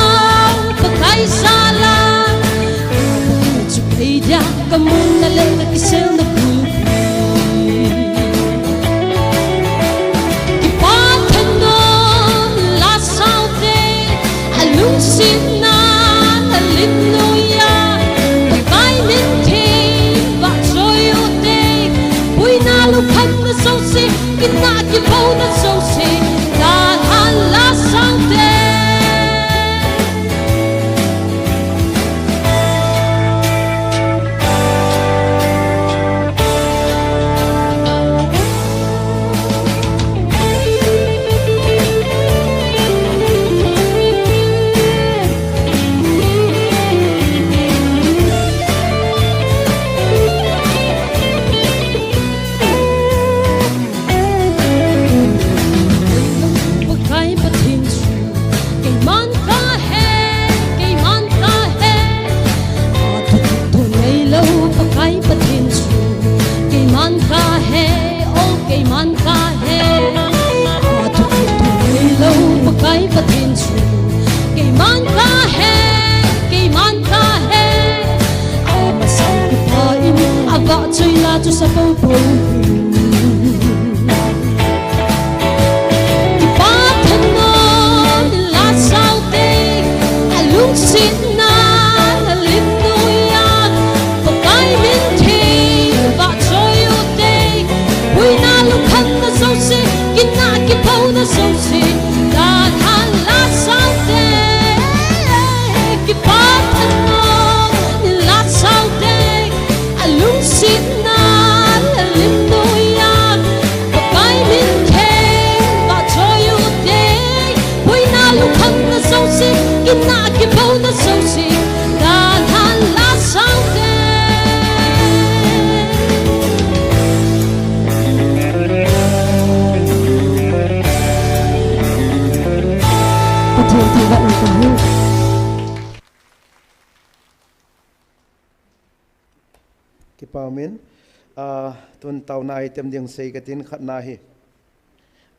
Pakai jal a, chu kei dia ka mun na le ka kisel na pu. Kipah thanom la sao te, alungsetna, alim noiya, Pakai min theng vahchoi u te, boina lukhanna jouse, kina kibouna jouse, dalhan la sao te. Pakai Pathen chu keiman kahe, keiman kahe. Athu thon neilou Pakai Pathen chu keiman kahe, o keiman kahe. Athu thon neilou Pakai Pathen chu keiman kahe, keiman kahe. Amasang kipah in avahchoi la chu sa poupou. Kipah thanom la sao te, alungsetna, alim noiya, Pakai min theng vahchoi u te, boina lukhanna jouse, kina kibouna jouse, dalhan la sao te. Kipah thanom la sao te, alungsetna, alim noiya, Pakai min theng vahchoi u te, boina lukhanna jouse, kina kibouna jouse, dalhan la sao te. Pathen thangvahna kahi. Kipah umin, ah, tun taona item ding sei katin khatna hi.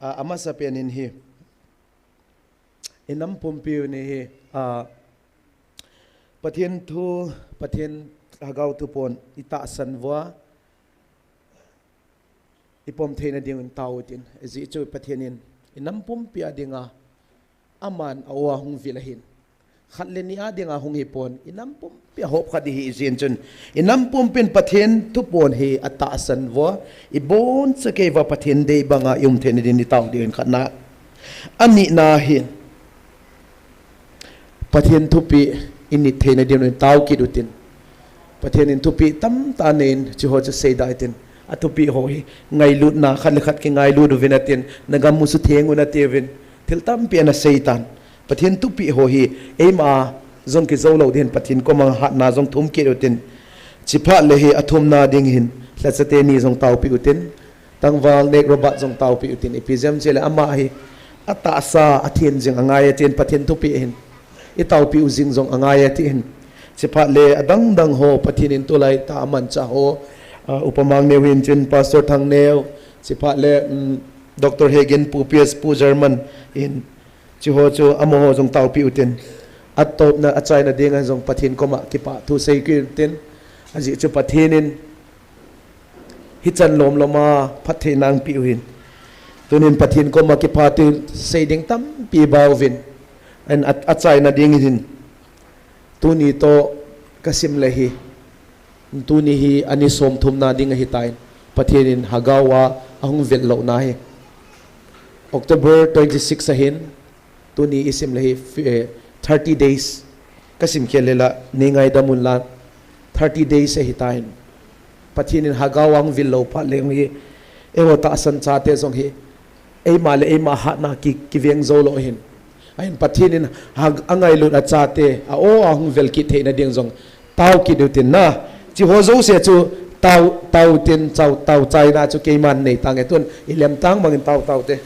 Ah, amasapen in hi. I nam pumpiu ni hi, ah, Pathen thu, Pathen Lhagao thu pon i tahsan uva, i pom theina dingin tao utin. Ajeh chu Pathen in i nam pumpi a dinga, aman a-o a hung vil ahin. Khat le ni a dinga hung hipon, i nam pumpi a hop khat ihi jeh in chun, i nam pumpin Pathen thu pon hi atahsan uva, i boncha kei uva Pathen dei banga i um theina din i tao dingin khatna. Anina hi, Pathen thupeh i nit theina din i tao kit utin. Pathen in thupeh tamtah aneiyin, chiho chu seida hitin. Athupeh ho hi ngailutna, khat le khat kingailut uvin atin, na gam u sutheng un atiuvin. Thil tampi ana seitan. Pathen thupeh ho hi eima jong kijou lou din, Pathen koma hatna jong thum kit utin. Chuphat le hi athumna ding hin, lhacha teni jong taopeh utin. Tangval Nek Robert jong taopeh utin, ipi jeh ham itile ama hi atahsa athen jing angai atin, Pathen thupeh hin i taopeh u jing jong angai atin. Chuphat le adang dang ho Pathen in tulai tah a amanchah ho, ah, Upa Mangneo hin chun Pastor Thangneo, chuphat le, um, Doctor Hegin, Pu P S, Pu German in, chiho chu amaho jong taopeh utin. Atopna achaina dinga jong Pathen koma kipa thu sei kit utin. Ajeh chu Pathen in hichan lom loma phattheina eipeh u hin. Tunin Pathen koma kipa thu sei ding tampi bauvin. An a, achaina ding hin. Tuni toh kasim le hi. Tuni hi ani somthumna ding ahitan. Pathen in Lhagao a ahung vel louna hi. October twenty-six ahin. Tuni isim le hi, eh, thirty days. Kasim khel le la, nei ngaidam un lang. Thirty days ahitan. Pathen in Lhagao a ahung vil lou phat le hi. Eiho tahsan chate jong hi. Eima le eima hatna ki, kiveng jou lou hin. Ahin Pathen in ha, angailut a chate, a-o a hung vel kit theina ding jong. Tao kit utin na. Chiho jouse chu tao, tao tin, tao, tao chaina chu keiman nei tange tun. I lemtang bangin tao, tao te.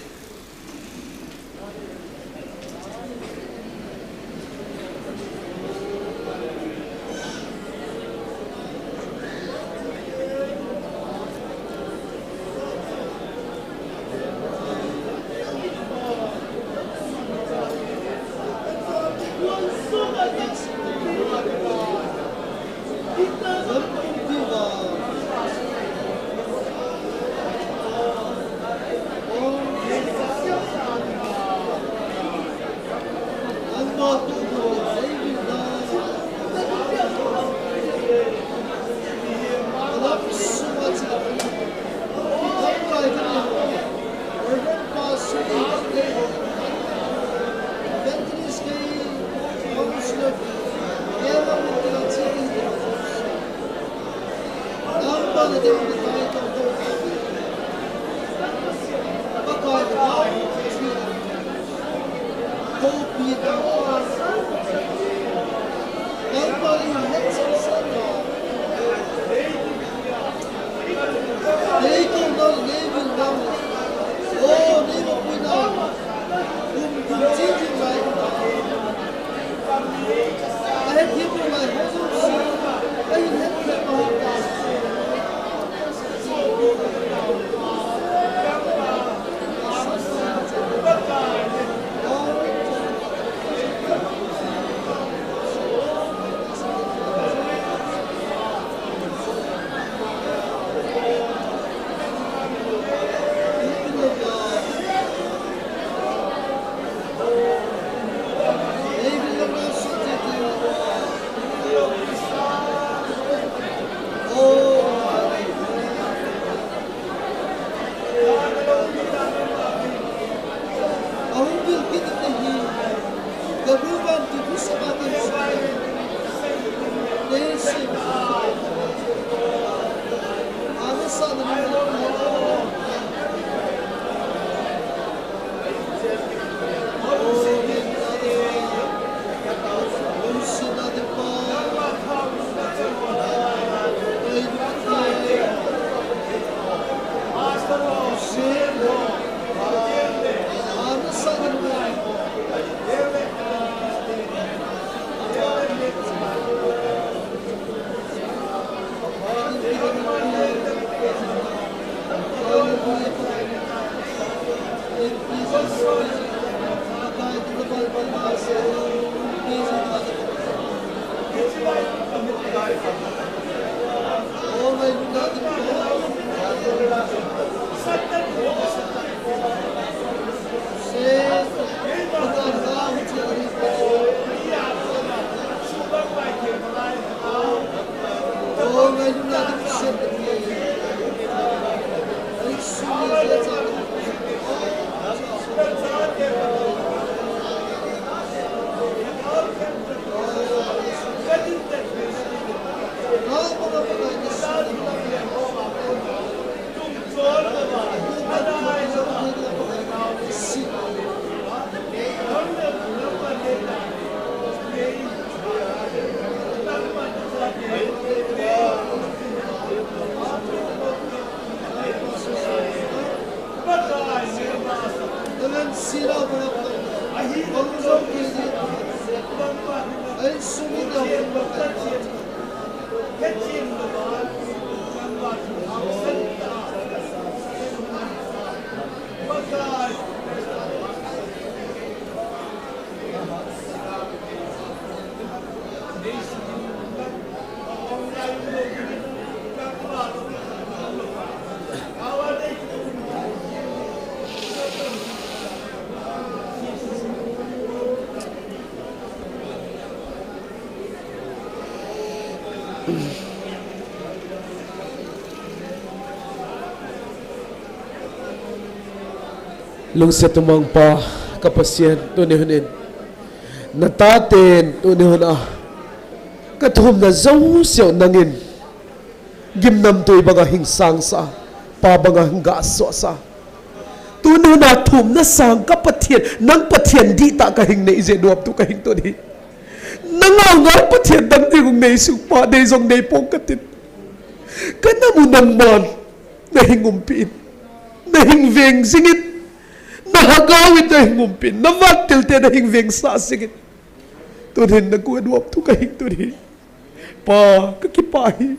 Lungset umangpa ka Pasian, tuni hun in nataten tuni hun a ka thumna jouseu nangin gimnamtui banga hing sangsah, pa banga hing gasosah. Tuni hun a thumna sang ka Pathian, nang Pathian dihtah ka hing nei jeh nuamtu ka hing tuni. Nang ngal ngal Pathian dang ding hung nei sung pa, nei jong nei pong katin. Ka nam u nangman na hing umpi in, na hing veng jingin, na hagau in na hing umpi in, na vantil te na hing vengsah jingin. Tuni hin na koma nuamtu ka hing tuni. Pa, ka kipah e.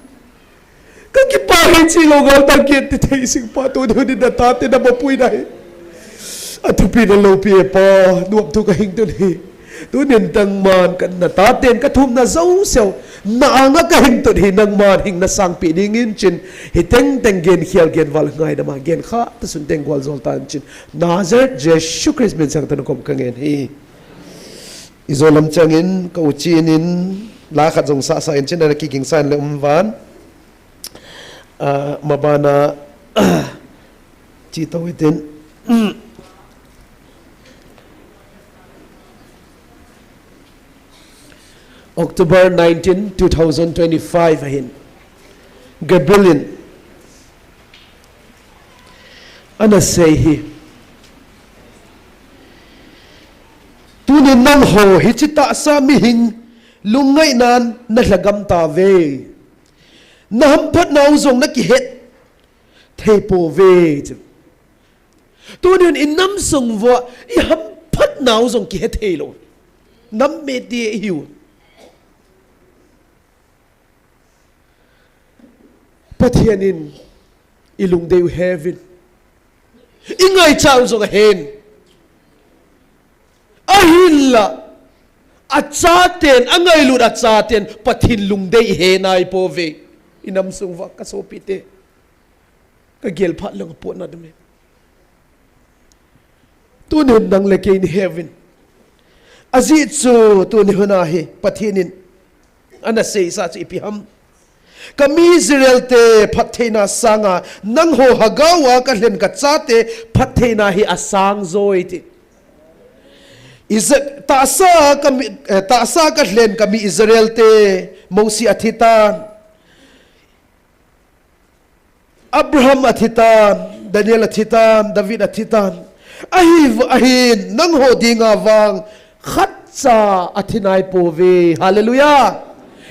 Ka kipah e, chi lou ngal tang kit ti thei sing pa, tuni hin na tate na mapui na hi. Athupi na loupi e pa, nuamtu ka hing tuni. Tunin nangman ka, nataten ka thumna jouseu na anga ka hing tuni, nangman hing na sangpi dingin chin, hi tengteng gen khial gen val ngaidam a gen kha ta sun teng gual jol tan chin. Nazareth Jesu Christ min sang tah in na kom ka ngen hi. I jo lam changin ka u Chin in la khat jong sah sah in chin, ana kiging sah in le um van. Ah, mabana, chi to itin. October nineteen, two thousand twenty-five ahin. Gabriel in Ana sei hi. Tunin nangho hiche tahsa mihing lungngaina na lhagam tauve. Na hamphatnau jong na kihet thei pouve. Tunin i nam sung uva i hamphatnau jong kihe thei lou. Nam mite i hiu. Pathen in i lungdei u heuvin. I ngaicha u jong ahen. Ahinla, achaten, angailut achaten, Pathen lungdei i he nai pouve. I nam sung uva ka sopite. Ka gel phat lang pot na dum e. Tunin nang le kei ni heuvin. Ajeh chu tuni hun a hi Pathen in ana seisa chu ipi ham. Ka mi Israel te phattheina sanga nangho Hagar a ka lhen ka chate phattheina hi asang joi ti. Isa-, tahsa ka mi, eh, tahsa ka lhen ka mi Israel te Mosi athi tan. Abraham athi tan, Daniel athi tan, David athi tan. Ahi, ahin, nangho dinga vang, khatcha athi nai pouve. Hallelujah.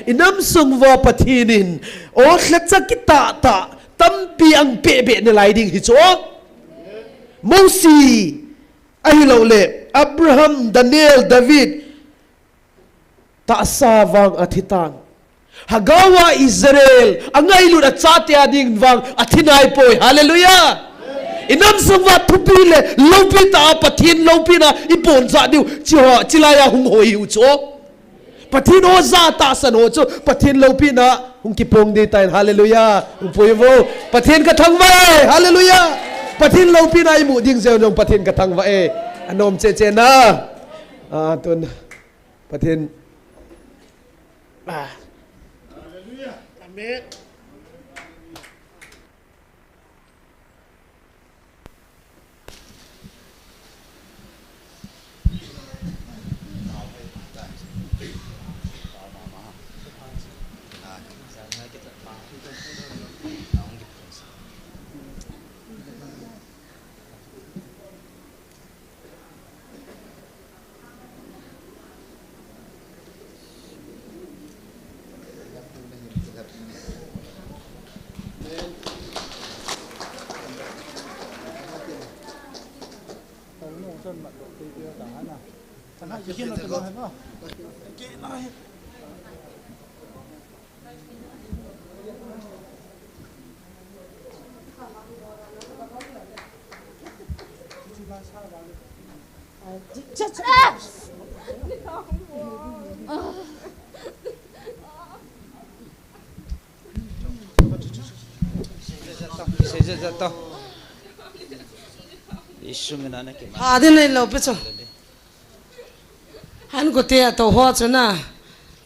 I nam sung uva Pathen in, o lhacha kitah tah, tampi ang peh beh nalai ding hi chu. Mosi, ahilouleh, Abraham, Daniel, David, tahsa vang athi tan. Hagar a Israel, angailut achate a ding vang, athi nai poi. Hallelujah. I nam sung uva thupi le, loupi tah a Pathen loupina, i pon ja diu, chi ho, chi lai a hung hoi u chu. Pathen o ja tahsan ho chu, Pathen loupina, hung kipong ding tan. Hallelujah. Hung poi vo. Pathen ka thangvah e. Hallelujah. Pathen loupina i mu ding jeh un Pathen ka thangvah e. Anom cheche na. A, tun. Pathen. Ah. Amen. Adin nei lo pe chu. Han ko te a to ho chu na.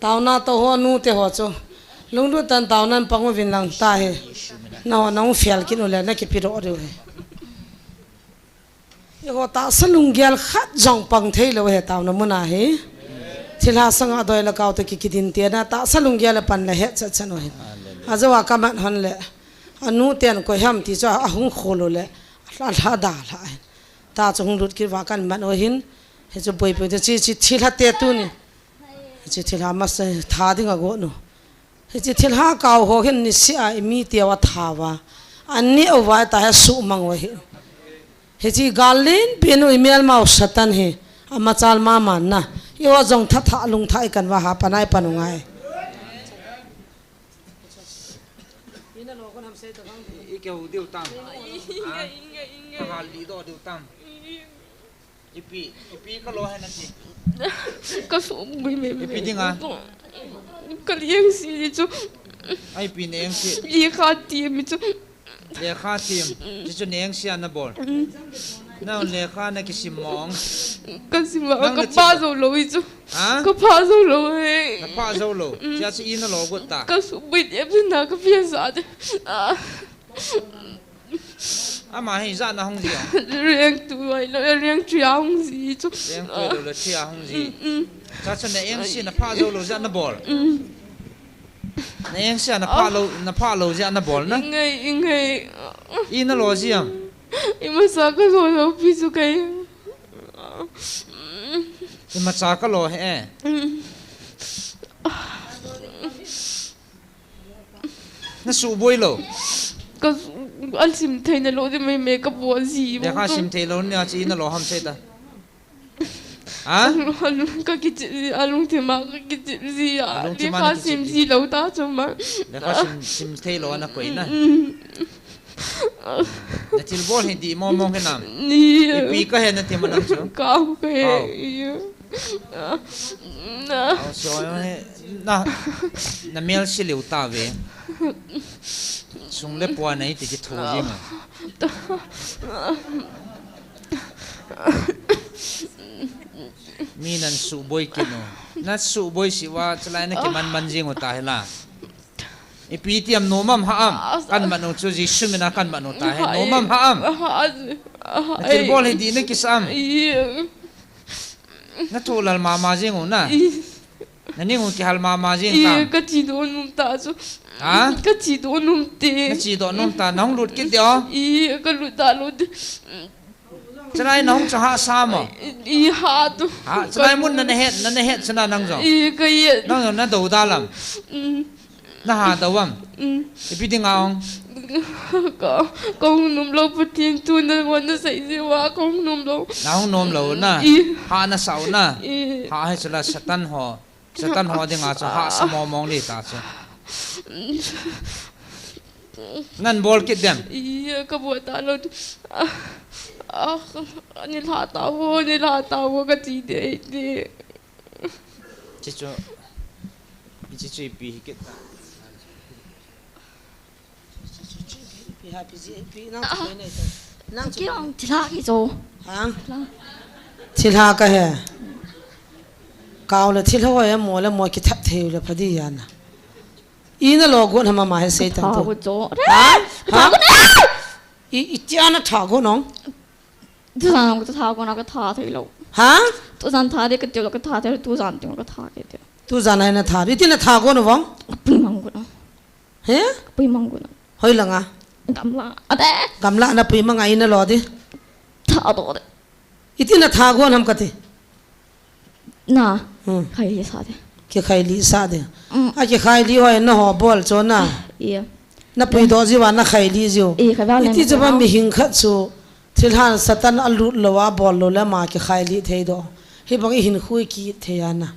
Taona to ho nu te ho chu. Lunglut tah in taona pang uvin lang ta he. Na ho na hung fel kit u le na kipe doh diu he. Eiho tahsa lunggel khat jong pang thei lou he taona mun a hi. Thilha sanga doi le kau te ki, kidin te na tahsa lunggel a pan le he chat chan u he. Ajo a ka man hon le. Anu ten koi ham ti chu ahung khol u le. Lha, lha da lha he. Ta chu hung lut kit uva kan man u hin. Hichu boipi te chi, chi thilha te tuni. Hichu thilha masa tha ding a go nu. Hichu thilha kau ho hin nisih a i mi te uva tha uva. Ani uva ta he sumang uva hi. Hichu gal len pen u i melmau Satan hi. Ama chal mama na. I uva jong tha tha lung tha i kan uva ha panai panu ngai. I, i ke hu diu tam. Ha? Ka hal di do diu tam. Ipi, ipi ka lo he na ti. Ka so bui me me. Ipi ding a? Ka liang si chu. Ai pi neng si. Lekha ti mi chu. Lekha ti. Ti chu neng si ana bol. Mm. Na lekha na kisim mong. Ka sim mong. Nang ka na pa sim. Zo lo i chu. Ha? Ka pa zo lo he. Na pa zo lo. Mm. Tia chu i na lo got ta. Ka so bui em na ka pia sa de. Ah. Ama hi ijat na hung ji a? Reng tu ai lo, reng three a hung ji chu. Reng tu ai lo le three a hung ji. Mm, mm. Cha cha na eng si na pha jou lou jeh a na bol. Mm. Na eng si a na pha lou, na pha lou jeh a na bol na. Ingai, ingai. I na lo ji am? Imacha kalo lou pi chu kei. Imacha kalo he. Na suboi lou. Ka, asim thei na lou di mai mai ka bol ji. Lekha sim thei lou ni a chi na lou ham sei ta. Ha? Alung, alung ka kichep ji, alungthim a ka kichep ji a. Alungthim a na kichep ji. Lekha sim ji lou ta chu ma. Lekha sim, sim thei lou na koi na. Mm. Na thilbol hi di mong mong he nam. Ni. Ipi ka he na ti ma nam chu. Ka ka he. Au. Iya. Au, so, he, na, na mel si liu ta ve. Sung le pua nei ti ki thu ji ma. Mi nan suboi kit u. Na suboi si uva, chulai na kiman man jing u ta hi la. Ipi ti am nom am ha am. Kan man u chu Jesu mina kan man u ta hi. Nom am ha am. Na thilbol hi di na kisa am. Na thu lal mama jing u na. Na ning u kihal mama jing ta. Ka chi don nom ta chu. Ha? Ka chi don nom te. Na chi don nom ta, na hung lut kit de o. I, ka lut ta lut. Chulai na hung cha ha sa mo. I ha tu. Ha, chulai mun na na het, na na het chana nang jong. I ka yet. Nang jong na do da lam. Mm. Na ha do am. Mm. Ipi ding a ong. Ka, ka hung nom lou Pathen thu na ngon na sei ji uva ka hung nom lou. Na hung nom lou na. I. Ha na sa u na. I. Ha he chula Satan ho. Satan ho dinga chu hahsa mong mong li ta chu. Nan bol kit dem. Iya, ka bol ta lou. Ah, ah, ni la ta ho, ni la ta ho ka ti de de. Chi chu, chi chu ipi hi kit ta. Nang chu kei ong thilha ki cho. Ha? Thilha. Thilha ka he. Kau le thilha ho he mo le mo kithat thei le pha di ya na. I na lo gon hama ma he sei tan tu. Tha ko cho. Ha? Tha ko na. I, i tia na tha ko nong. Tu jan ko tha ko na ka tha thei lo. Ha? Tu jan tha de ka ti lo ka tha thei lo, tu jan ti ka tha ke de. Tu jan ai na tha. I ti na tha ko no vong. Pui mang ko na. He? Pui mang ko na. Hoi langa? Gamla. Ate. Gamla na pui mang ai na lo di. Tha do de. Iti na tha gon ham kati. Na. Hmm. Khai li sa de. Kikhai li sa de. Mm. A kikhai li hoi na ho bol cho na. Iya. Na pui do jiu va na khai li jiu. Iya, khai va le. Iti ma cho va na. Mi hing khat chu. Thilhan Satan a lut lou a bol lou le ama kikhai li thei do. Hibang i hinkho i ki thei a na.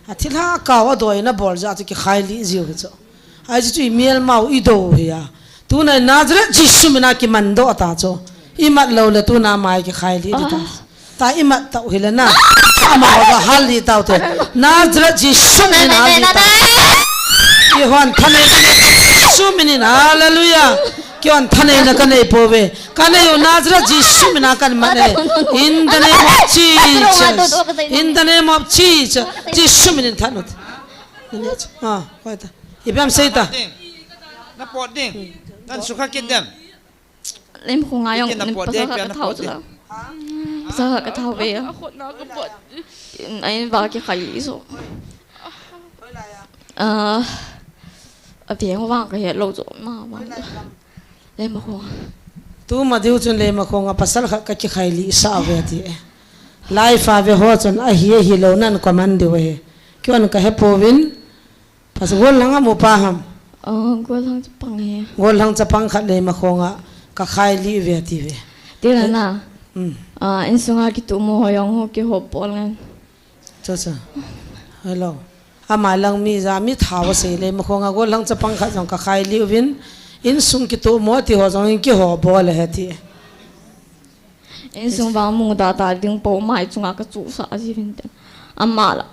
A thilha kau a doi na bol ja chu kikhai li jiu hi chu. Ai chu chu i mial mau i do hi a. Tuna Nazareth Jesu mina kiman do ta chu. I mat lou le tuna mai kikhai li di ta. Ah. Ta i mat tau hi le na. Ama ho ga hal li tau te. Nazareth Jesu mina hal li ta. I hon thanei Jesu mina, hallelujah. Kihon thaneina ka nei pouve. Ka nei u Nazareth Jesu mina ka mat e. In the name of Jesus. In the name of Jesus. Jesu mina than u. Ah, koi ta. Ipi ham sei ta. Na pot ding. Nan sukha kit dem. Lem khong a jong, ipi na pot ding, pasal khat ka tha u chu la. Pasal khat ka tha u ve. Ai va kikhai li so. Ah, a veng vang ka het lou chu ma ma. Lema khong. Tu ma diu chun Lema khong a pasal khat ka kikhai li sa ve ti. Live a ve ho chun ahi ahi lou nan comment diu ahi. Kihon ka he pouvin. Pasal Gollhang a mu pa ham. Oh, Gollhang chapang he. Gollhang chapang khat Lema khong a ka khai li ve ti ve. Ti la na. Hmm. Ah, insung a kitumo ho jong ho kihop bol ngan. Cha cha. Hello. Ama lang mi ja mi tha va sei Lema khong a Gollhang chapang khat jong ka khai li uvin, insung kitumo ti ho jong in kihop bol he ti. Insung vang mu da ta ding po mai chunga ka chu sa ji vin te. Ama la.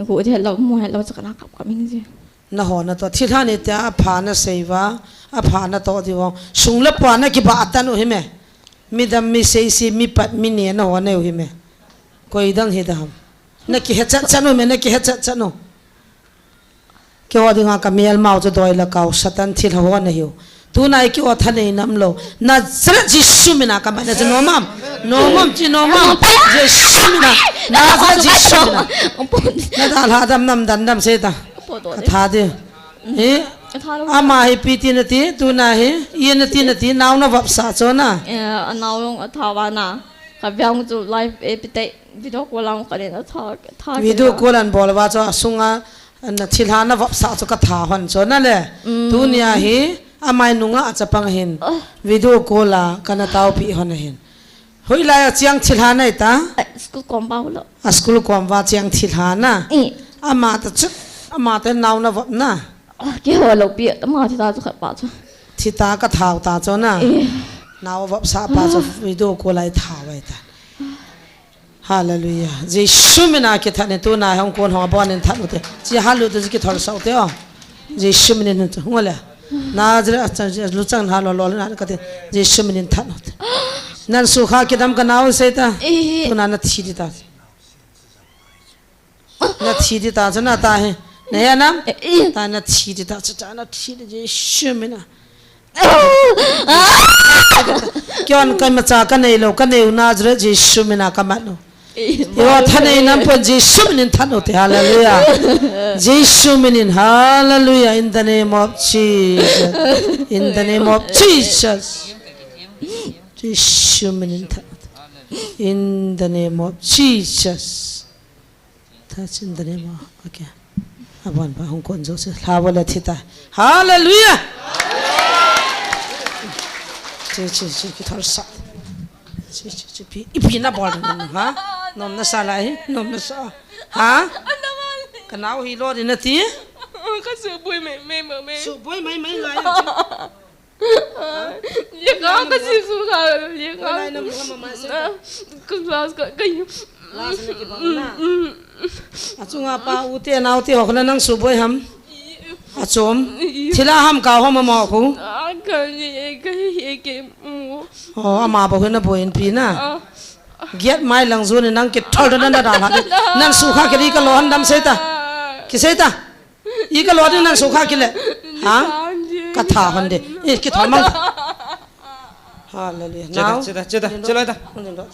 Gu de lo mu he lo cha ka na kap kap ing ji. Na ho na to thilha ni te a pha na sei va, a pha na to di vong. Sung le pa na kiba tan u hi me. Mi dam mi sei si mi pat mi ne na ho na u hi me. Koi dang hi dam. Na kihe chat chat u me, na kihe chat chat u. Keiho dinga ka mial mau chu doi le kau Satan thilha ho na hiu. Tuna i kihon thanei nam lou. Nazareth Jesu mina ka mat na chu nom am. Nom am chi nom am. Jesu mina. Nazareth Jesu mina. Na dalha dam nam dan dam sei ta. Ka tha di. Hi. Atha lou. Ama hi ipi ti nati, tuna hi, i nati nati, nao navopsa chu na. Eh, anao jong atha vana. Ka veng chu live, eh, ipi ti, video call lang ka nin atha, atha. Video call anabol uva chu, asunga, ana thilha navopsa chu katha hon chu na le. Mm. Tunia hi, amai nunga achapang hin. Ah. Video call a, kana taopi hon ahin. Hoilai a chang thilha nei ta? A school kom uva hilo. A school kom uva chang thilha na? I. Ama ta chu, ama ta nao navop na? Ah, keiho lou pi, ama thi ta chu khat pa chu. Thi ta ka thao ta chu na? I. Nao vopsa pa chu video call a i thao ai ta. Hallelujah. Jesu mina kithat in tuna hung kon hung abon in that u te. Chi halu tu kithol sau te o. Jesu minin tu. Ngole. Nazareth, a, a, luchang na lo lo na ka te. Jesu minin that u te. Nan sukha kidam ka nao sei ta. Eh. Tuna nathi di ta. Nathi di ta, chu na ta he. Na he nam? Eh, eh. Ta nathi di ta, chu ta nathi di Jesu mina. Kion ka macha ka nei lou, ka neu Nazareth Jesu mina ka mat lou. Iwa thanei nam pon Jesu minin that u te, hallelujah. Jesu minin, hallelujah, in the name of Jesus. In the name of Jesus. Jesu minin that u te. In the name of Jesus. That's in the name of, okay. Abon pa hung kon jo se, la bo la thi ta. Hallelujah. Chi, chi, chi, kithol sa. Chi, chi, chi, pi, ipi nabol na, ha? Nom nasa lai, nom nasa. Ha? Ka nao hi lo di nati? Ka suboi mai, mai, mai, mai. Suboi mai, mai lai. Lekha ka sim sukha, lekha. Hoilai na mu ham ama sei ta? Ka class ka, ka. Class na kibang na. Mm, mm. Achunga pa u te nao te ho kona nang suboi ham? Achom. Thila ham ka ho ma mo khu? Ah, ka ni, ka hi, ke, mm. Oh, ama bou hi naboi in pi na. Ah. Giat mai lang jun in nang kithol na na da la. Nang sukha kiri ka lo han dam sei ta. Kisei ta. I ka lo ding nang sukha kile. Ha? Ka tha hon de. I kithol mang. Hallelujah. Che ta, nao. Che ta, che ta, che ta, che ta.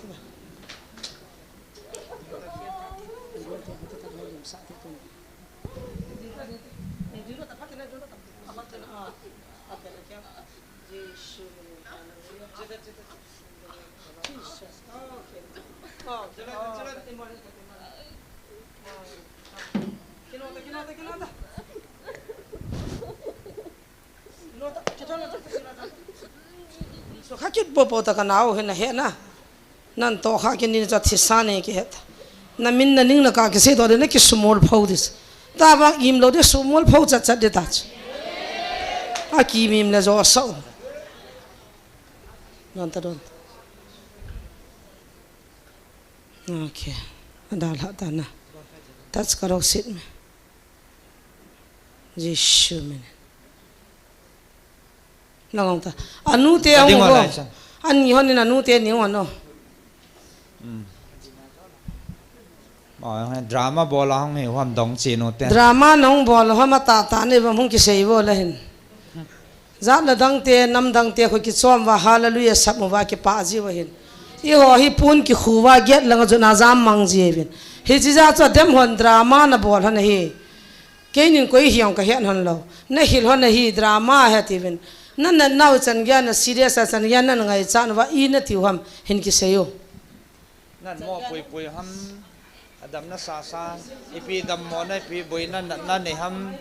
Sukha kit popo ta ka nao hi na he na. Nan to kha kini cha thisa nei kihet. Na min na ning na ka kisei to de na kisumol pho dis. Tabang im lo de sumol pho chat chat de ta. A ki mim le jo sa u. Don ta don. Okay. Ada la ta na. Touch ka rok sit me. Jesu min. Langong ta. Anu te ang ho. Ani hon in anu te ni hon o. Hmm. Oh, drama bol a hung hi hon dong chi nu te. Drama nong bol hon ma ta ta ni bam hung kisei bol a hin. Jat na dang te, nam dang te, khu kichom uva, hallelujah, sap uva, kipa ji uva hin. I ho hi pun kikhu uva, giat lang a jun a jam mang ji uvin. Hi chi ja chu dem hon drama na bol hon hi. Keinin koi hiong ka hian hon lo. Na hil hon hi drama he ti uvin. Na, na nau chan geiya, na serious a chan geiya, na ngai chan uva, i na ti u ham, hin kisei u. Nan mo pui pui ham, adam na sa sa, ipi dam mo na ipi boi na, na, na nei ham,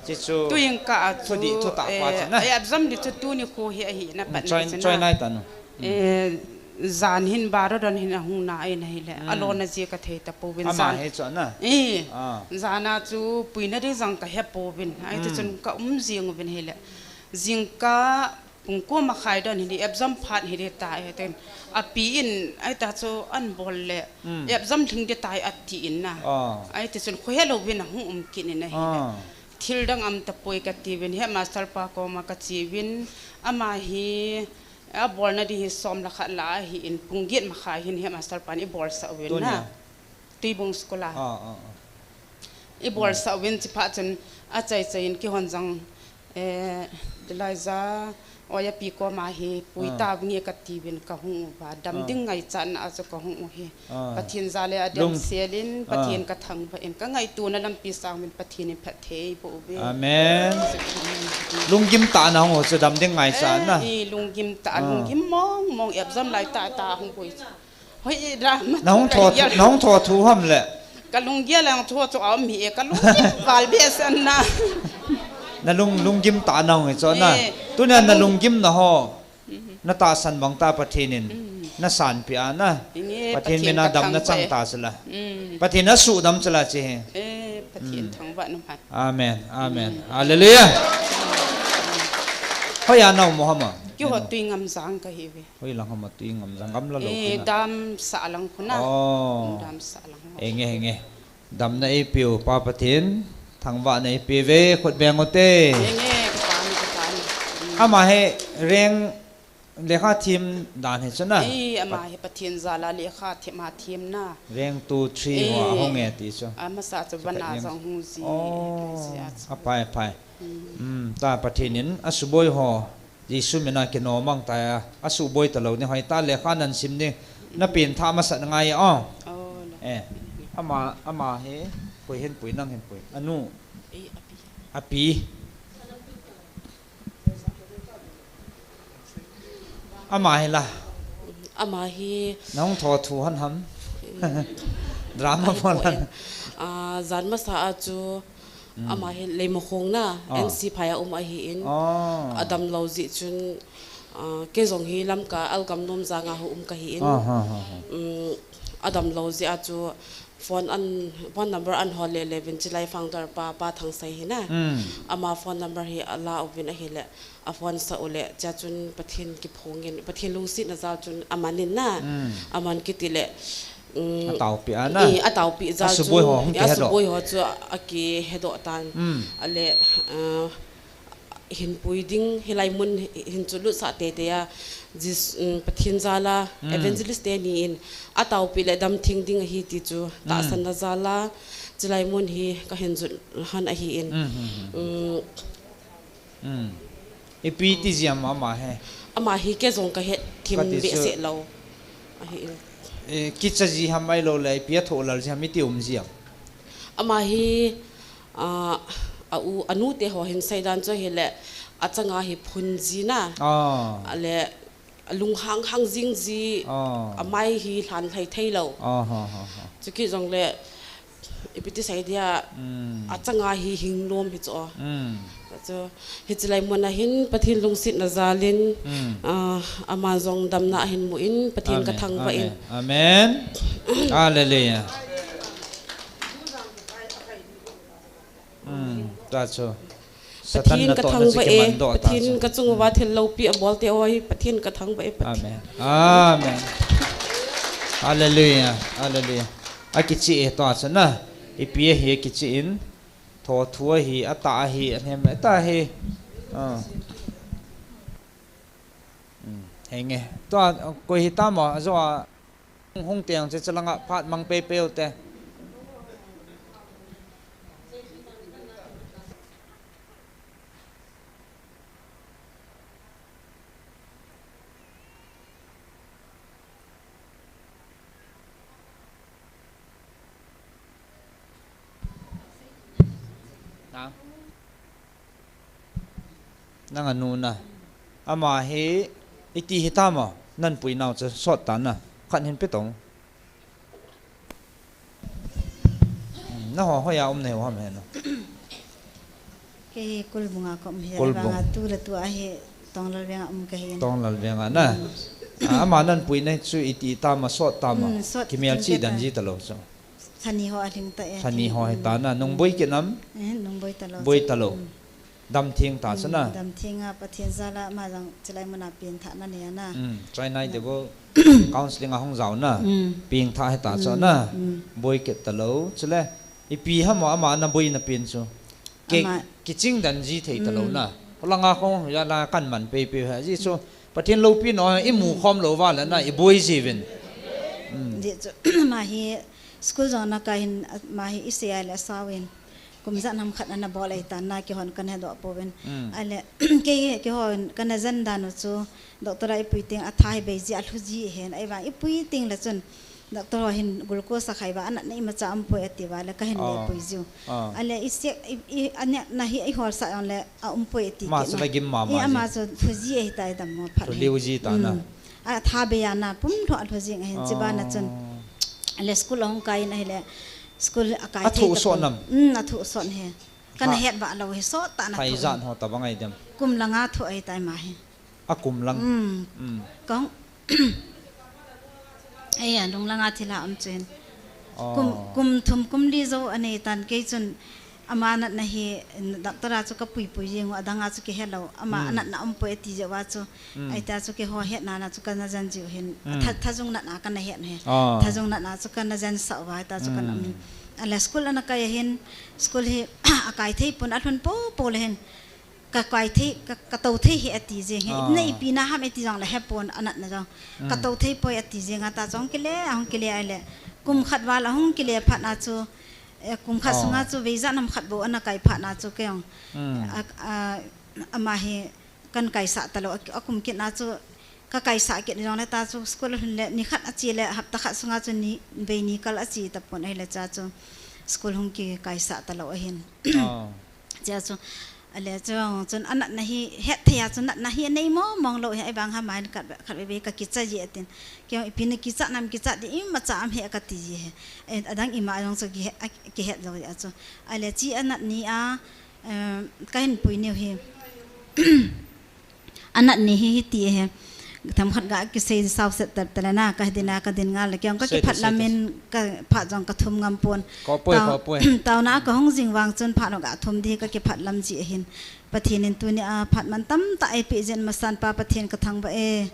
chi chu. Tu ing ka a chu, thu di, thu ta pa, eh, chi na. Eh, exam di chu tuni khu hi ahi na pat na choi, chi na. Choi nai ta nu. Eh, jan hin baro don hin ahung na ai na hi le. Mm. Alo na ji ka thei ta pouvin. Ama jan hi chu na. Eh, ah. Jan a chu pui na di jang ka he pouvin. Ai tu, mm, chun ka um jing uvin hi le. Jingkah pung ko makhai don hi di, exam phat hi di ta, eh, ten. Api in, ai ta chu an bol le, mm, exam lhing di tai ati in na. Ah. Ai ti chun khu he lo vin a hung um kin in ahi le. Ah. Thil dang am ta poi ka ti vin, headmaster pa koma ka chi vin, ama hi, a bol na di hi som la khat la hi in, pung giat makhai hin headmaster pa ni bol sa vin na. Tunia. Tuibong school a. Ah, ah, ah. I bol sa uvin chi pha chun a chai chai in kihon jang, eh, Eliza, Oiya pi koma hi pui ta nge kati uvin kahung uva. Dam ding ngaichatna a chu kahung u hi. Pathen jal a dem selin, Pathen kathangvah in, kangaituna lampi sang uvin Pathen in phatthei eiboh uve. Amen. Lunggim tah a nahung u chu dam ding ngaichatna. Eh, i lunggim tah, lunggim mong mong, epjom lai tah tah hung boi. Hoi, i drama. Nahung tho, nahung tho thu ham le. Kalunggel lang tho chu aum hi e, kalunggim val behseh na. Nalung, lunggim tah a nahung hi chu na. Eh, tunia nalunggim na ho. Natahsan bang tah Pathen in nasanpeh a na. Pathen mina damna chang ta chu la. Pathen asuhdam chu la chi hi. Eh, Pathen thangvah na man. Amen. Amen. Hallelujah. Hoiya naum u ham a? Keiho Tuingamjang kahi uve. Hoilang ham a Tuingamjang, gamla lou. Eh, kina. Damsah lang khu na. Oh. Damsah lang. Henge, henge. Damna eipeu Pa Pathen, thangvahna eipeuve, khut beng ute. Henge, kipah e, kipah e. Ama hi rank lekha them dan hi chu na. Eh, ama hi Pathen jal a lekha them a them na. Rank two, three ho ahung e ti chu. Amasa chu vana jong hung ji. Oh, aphai, aphai. Hmm, ta Pathen in asuboi ho Jesu mina kinomang ta a, asuhboi talou ni, hoitah lekha nahin sim ni, napen thah masat ngai a. Oh, la. Eh, ama, ama hi, koi hin pui, nang hin pui. Anu. Eh, api. Api. Ama hi la. Ama hi. Nahung tho thu han ham. Drama pon han. Ah, jan masa a chu Ama hi Leimakhong na, N C phai a um ahin. Adam lou jeh chun, ah, kei jong hi Lamka Alkam Nomjang a hung um kahin. Um, adam lou jeh a chu phone an, phone number an hol le le uvin chilai founder pa, Pa Thangsei hi na. Ama phone number hi ala uvin ahile. A phone sa u le, chea chun Pathen kiphongin, Pathen lungsetna jal chun aman in na, aman kiti le, um, ataopi a na. I, ataopi jal chu, asuboi ho hung kihedoh. Asuboi ho chu akihedoh tan. Ale, uh, hin pui ding, hilai mun hin chu lutsah teitei a, Jes-, um, Pathen jal a, evangelist teni in, ataopi le damtheng ding ahi ti chu, tahsanna jal a, chilai mun hi kahin jot han ahin. Um, Hmm. Ipi ti jeh ham ama hi? Ama hi kei jong kahet thim behseh lou. Ahi. Eh, kicha ji ham ahilou le, ipi athoh lal ji ham iti um ji ham? Ama hi, ah, a u, anu te ho hin seidan chu hile, achanga hi phun ji na. Ah. Ale, alunghang hang jing ji, amai hi lhan lhai thei lou. Chuki jong le, ipi ti sei dia, achanga hi hing lom hi chu. Chu, hichi lai mun a hin Pathen lungsetna jal in, ah, ama jong damna ahin mu in, Pathen kathangvah in. Amen. Hallelujah. Hmm, ta chu. Satan Pathen na toh na kathangvah e, Pathen kachung uva thil loupi abol te ho hi, Pathen kathangvah e, Pathen. Amen. Amen. Hallelujah. Hallelujah. Akichi e ta chu na. Ipi ahi akichi in. Tho thu ahi, atah ahi, anem le ta hi. Ah. Hmm, henge. Tua, koi hi tamo, ajo a. Hung teng che chalanga phat mang pei pei u te. Na. Nang anu na. Ama hi iti hi tamo, nanpui nau chu sot ta na. Khat hin pe tong. Hmm, naho hoiya um nahiu ham he na. Kei hi Kulbung a ka um hi. Kulbung. Vanga tu le tu a hi Tonglal veng a um kahi. Tonglal veng a na. Hmm. Ah, ama nanpui na chu iti tamo, sot tamo. Hmm, sot. Kimel chi dan ji talou chu. Sani ho alhing ta e. Sani ho hi ta na, nung boi kit nam? Eh, nung boi talou. Boi talou. Mm. Damtheng ta chu na. Mm, damtheng a Pathen jal a ama jong chilai mun a pengthah na nei a na. Mm, Chennai Devil Counseling a hung jao na. Mm. Pengthah hi ta chu na. Mm, mm. Boi kit talou. Chule, ipi ham ama naboi na pen chu. Ke, ama kiching dan ji thei talou na. Mm. Holanga kong ya la kan man pei pei ha ji chu. Pathen loupi na imu khom lou va le na, iboi ji uvin. Mm. Ji chu, ama hi school jong ana kai in, ama hi isei a le asao in. Kum ijat ham khat ana bol ahitan, keihon kana hedoh pouvin. Hmm. Ahile, kei, keihon kana jen dan u chu, doctor a ipui teng, atha hi beiji, alhuji ahin, ahivang ipui teng le chun, doctor ho hin glucose akhai uva, anatna imacha umpoi ati uva le, kahin le pui jiu. Ah. Ahile, i sek, i, i, anatna hi iholsah jongle, aumpoi ati kit. Ama chu la gim mama ji. Ama chu lhuji ahitai, dammo phat. Lhuliu ji ta na. Hmm. Atha bei a na, pum lhou alhu jing ahin, chubana chun. Ah. Ahile, school ahung kai in ahile, school akai thei tapon. Athu sot nam? Hmm, athu sot ahi. Kana het ba lou hi, sot tah in athu. Phaijat ho tabang ahi dem? Kum langa thu ahitai ama hi. A kum lang? Hmm. Hmm. Kahung, eh, a lung langa thilha um chun. Oh. Kum, kum thum, kum li jou anei tan, kei chun ama natna hi, doctor a chu kapui pui jeng u, adang a chu kihe lou. Ama, hmm, anatna umpoi ati jeh uva chu. Hmm. Ahita chu keiho hetna na chu kana jen jiu hin. Hmm. Tha-, thajung natna kana het ahi. Ah. Thajung natna chu kana jen sah uva, ahita chu kana, hmm, um. Ahile school ana kai ahin, school hi akai thei pon, alhun popo le hin. Ka kai thei, ka, katou thei ahi ati jeng ahi. Ah. Ipina ipi na ham ati jongle hepon anatna jong. Hmm. Katou thei poi ati jeng a, ahita chu ahung kile, ahung kile ahile. Kum khat val ahung kile phat na chu, eh, kum khat sunga chu vei ijat ham khat bou ana kai phat na chu kei jong. Hmm. A, a, ama hi kana kaisah talou, a, akum kit na chu, kakaisah kit jongle ahita chu school alhun le, ni khat ache le, hapta khat sunga chu ni, vei ni kal ache tapon ahile chua chu school hung kikaisah talou ahin. Ah. Chua chu, ahile chu, chun anatna hi, hetthei a chu natna hi anei mong mong lou ahi, ahivang ama hin khat, khat vei vei kakicha ji atin. Kei jong ipi na kicha nam kicha di imacha um ahi kati ji ahi. Eh, adang ima jong chu kihe, a, kihet lou ahi chu. Ahile chi anat ni a, eh, kahin pui niu hi. Anat ni hi hiti ahi. Themkhat ga kisei sao set ta, ta le na, kadin a, kadin ngal le, kei jong kakiphat lam in, ka phat jong kathum ngam pon. Ko poi, ko poi. Taona kahung jing vang chun phat jong kathum di kakiphat lam ji ahin. Pathen in tuni a phat mantam tah eipeh jeh in masan Pa Pathen kathangvah e.